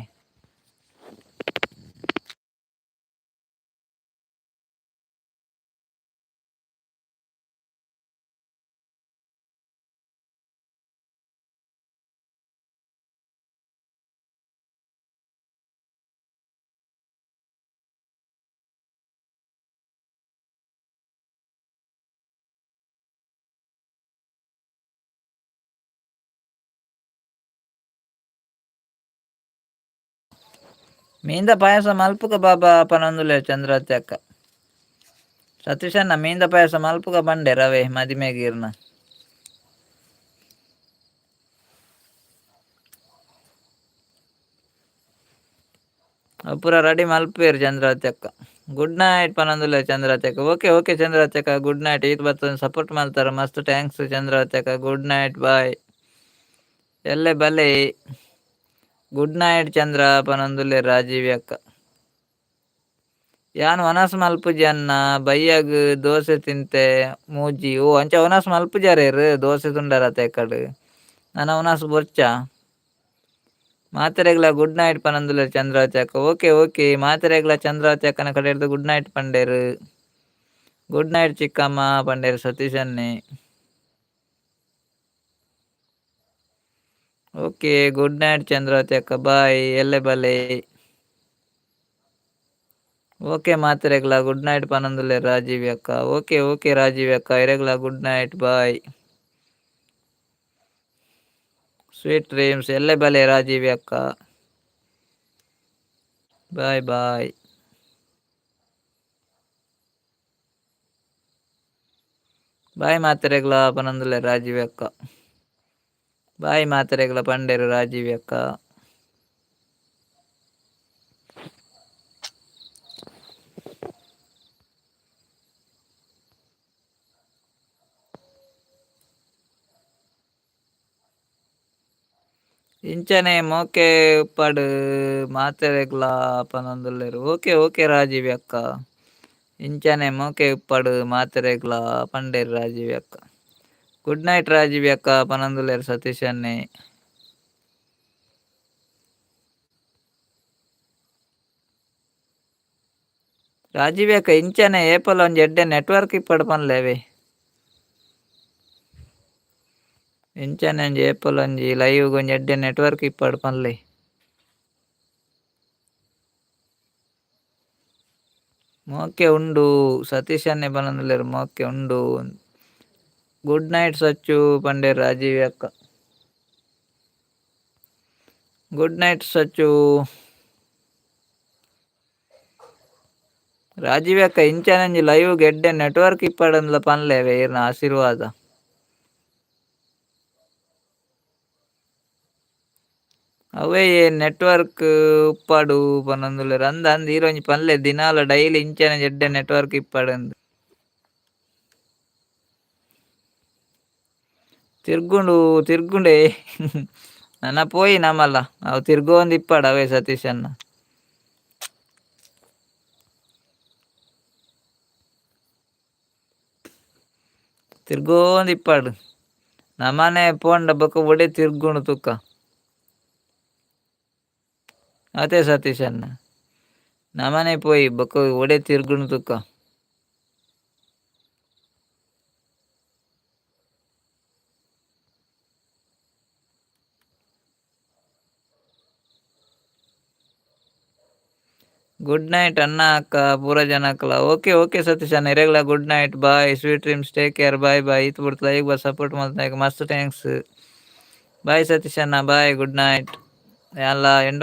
ಮೀಂದ ಪಾಯಸ ಮಲ್ಪುಗ ಬಾಬಾ ಪನೊಂದುಲ್ಲೆರ್ ಚಂದ್ರಾವತಿ ಅಕ್ಕ. ಸತೀಶಣ್ಣ ಮೀಂದ ಪಾಯಸ ಮಲ್ಪುಗ ಬಂಡೆ ರವೆ ಮದಿಮೆಗ್ ಇರ್ನ. ಅವು ಪೂರ ರೆಡಿ ಮಲ್ಪುವೆರ್ ಚಂದ್ರಾವತಿ ಅಕ್ಕ. ಗುಡ್ ನೈಟ್ ಪನೊಂದುಲ್ಲೆರ್ ಚಂದ್ರಾವತಿ ಅಕ್ಕ. ಓಕೆ ಓಕೆ ಚಂದ್ರಾವತಿ ಅಕ್ಕ ಗುಡ್ ನೈಟ್. ಈತ್ ಬತ್ತೊಂದು ಸಪೋರ್ಟ್ ಮಲ್ತಾರ ಮಸ್ತ್ thanks Chandravati ಅಕ್ಕ. Good night bye. ಎಲ್ಲೆ ಬಲೆ. ಗುಡ್ ನೈಟ್ ಚಂದ್ರ ಪನೊಂದುಲ್ಲೆರ್ ರಾಜೀವಿ ಅಕ್ಕ. ಯಾನ್ ವನಸ್ ಮಲ್ಪುಜಿ ಅನ್ನ ಬಯ್ಯಗ್ ದೋಸೆ ತಿಂತೆ ಮೂಜಿ. ಓ ಅಂಚ ವನಸ್ ಮಲ್ಪುಜಾರೇರ್ ದೋಸೆ ತುಂಡರತೆ ಎಕ್ಕಡ್. ನನ ವನಸ್ ಬೊರ್ಚ. ಮಾತೆರೆಗ್ಲ ಗುಡ್ ನೈಟ್ ಪನೊಂದುಲ್ಲೆರ್ ಚಂದ್ರಾವತಿ ಅಕ್ಕ. ಓಕೆ ಓಕೆ ಮಾತೆರೆಗ್ಲ ಚಂದ್ರಾವತಿ ಅಕ್ಕನ ಕಡೆರ್ದ್ ಗುಡ್ ನೈಟ್ ಪಂಡೆರ್. ಗುಡ್ ನೈಟ್ ಚಿಕ್ಕಮ್ಮ ಪಂಡೆರ್ ಸತೀಶ್ ಅಣ್ಣೆ. ಓಕೆ ಗುಡ್ ನೈಟ್ ಚಂದ್ರಾವತಿ ಅಕ್ಕ ಬಾಯ್. ಎಲ್ಲೆ ಬಲೆ. ಓಕೆ ಮಾತೆರೆಗ್ಲ ಗುಡ್ ನೈಟ್ ಪನೊಂದುಲ್ಲೆರ್ ರಾಜೀವಿ ಅಕ್ಕ. ಓಕೆ ಓಕೆ ರಾಜೀವಿ ಅಕ್ಕ ಇರೆಗ್ಲ good night bye. Sweet dreams. ಎಲ್ಲೆ ಬಲೆ ರಾಜೀವಿ ಅಕ್ಕ. Bye bye. ಬಾಯ್ ಮಾತೆರೆಗ್ಲ ಪನೊಂದುಲ್ಲೆರ್ ರಾಜೀವಿ ಅಕ್ಕ. ಬಾಯ್ ಮಾತೆರೆಗ್ಲ ಪಂಡೆರ್ ರಾಜೀವಿ ಅಕ್ಕ. ಇಂಚನೆ ಮೋಕೆ ಉಪ್ಪಡ್ ಮಾತೆರೆಗ್ಲ ಪನೊಂದುಲ್ಲೆರ್. ಓಕೆ ಓಕೆ ರಾಜೀವಿ ಅಕ್ಕ. ಇಂಚನೆ ಮೋಕೆ ಉಪ್ಪಡ್ ಮಾತೆರೆಗ್ಲ ಪಂಡೆರ್ ರಾಜೀವಿ ಅಕ್ಕ. ಗುಡ್ ನೈಟ್ ರಾಜೀವಿ ಅಕ್ಕ ಪನೊಂದುಲ್ಲೆರ್ ಸತೀಶ್ ಅಣ್ಣೆ. ರಾಜೀವಿ ಅಕ್ಕ ಇಂಚನೆ ಏಪಲ ಒಂಜಿ ಎಡ್ಡೆ ನೆಟ್ವರ್ಕ್ ಇಪ್ಪಡ್ ಪನ್ಲೆವೆ. ಇಂಚನೆ ಒಂಜಿ ಏಪಲ ಒಂಜಿ ಲೈವ್ ಒಂಜಿ ಎಡ್ಡೆ ನೆಟ್ವರ್ಕ್ ಇಪ್ಪಡ್ ಪನ್ಲೆ. ಮೋಕೆ ಉಂಡು ಸತೀಶ್ ಅಣ್ಣೆ ಪನೊಂದುಲ್ಲೆರ್ ಮೋಕೆ ಉಂಡು. ಗುಡ್ ನೈಟ್ ಸಚ್ಚು ಪಂಡೆರ್ ರಾಜೀವಿ ಅಕ್ಕ. Good night Sachu. ರಾಜೀವಿ ಅಕ್ಕ ಇಂಚನೆ ಒಂಜಿ ಲೈವ್ ಎಡ್ಡೆ ನೆಟ್ವರ್ಕ್ ಇಪ್ಪಡಂದ್ಲ ಪನ್ಲೆವೆ ಈರ್ನ ಆಶೀರ್ವಾದ. ಅವೇ ನೆಟ್ವರ್ಕ್ ಉಪ್ಪಡು ಪನೊಂದುಲ್ಲೆರ್. ಅಂದ್ ಅಂದ್ ಈರ್ ಒಂಜಿ ಪನ್ಲೆ ದಿನಾಲ ಡೈಲಿ ಇಂಚನೆ ಎಡ್ಡೆ ನೆಟ್ವರ್ಕ್ ಇಪ್ಪಡಂದ್. ತಿರ್ಗುಂಡು ತಿರ್ಗುಂಡೆ ನನ ಪೋಯಿ ನಮಲ ಅವು ತಿರ್ಗೊಂದು ಇಪ್ಪಡ್ ಅವೇ ಸತೀಶ್ ಅಣ್ಣ. ತಿರ್ಗೊಂದು ಇಪ್ಪಡ್. ನಮನೆ ಪೋಂಡ ಬೊಕ ಒಡೆ ತಿರ್ಗುಂಡು ತುಕ್ಕ. ಅತೆ ಸತೀಶ್ ಅಣ್ಣ. ನಮನೆ ಪೋಯಿ ಬೊಕ ಒಡೆ ತಿರ್ಗುಂಡು ತುಕ್ಕ. ಗುಡ್ ನೈಟ್ ಅಣ್ಣ, ಅಕ್ಕ, ಪೂರ ಜನಕ್ಲ. ಓಕೆ ಓಕೆ ಸತೀಶ್ ಅಣ್ಣ, ಇರೆಗ್ಲ good night, bye, sweet dreams, take care, bye bye. ಈತ್ ಬುಡ್ದು ಲೈಕ್ ಬಸ್ ಸಪೋರ್ಟ್ ಮಲ್ತನಾಗ ಮಸ್ತ್ thanks. ಬಾಯ್ ಸತೀಶ್ ಅಣ್ಣ, ಬಾಯ್, ಗುಡ್ ನೈಟ್. ಎಲ್ಲ ಎಂಡ್.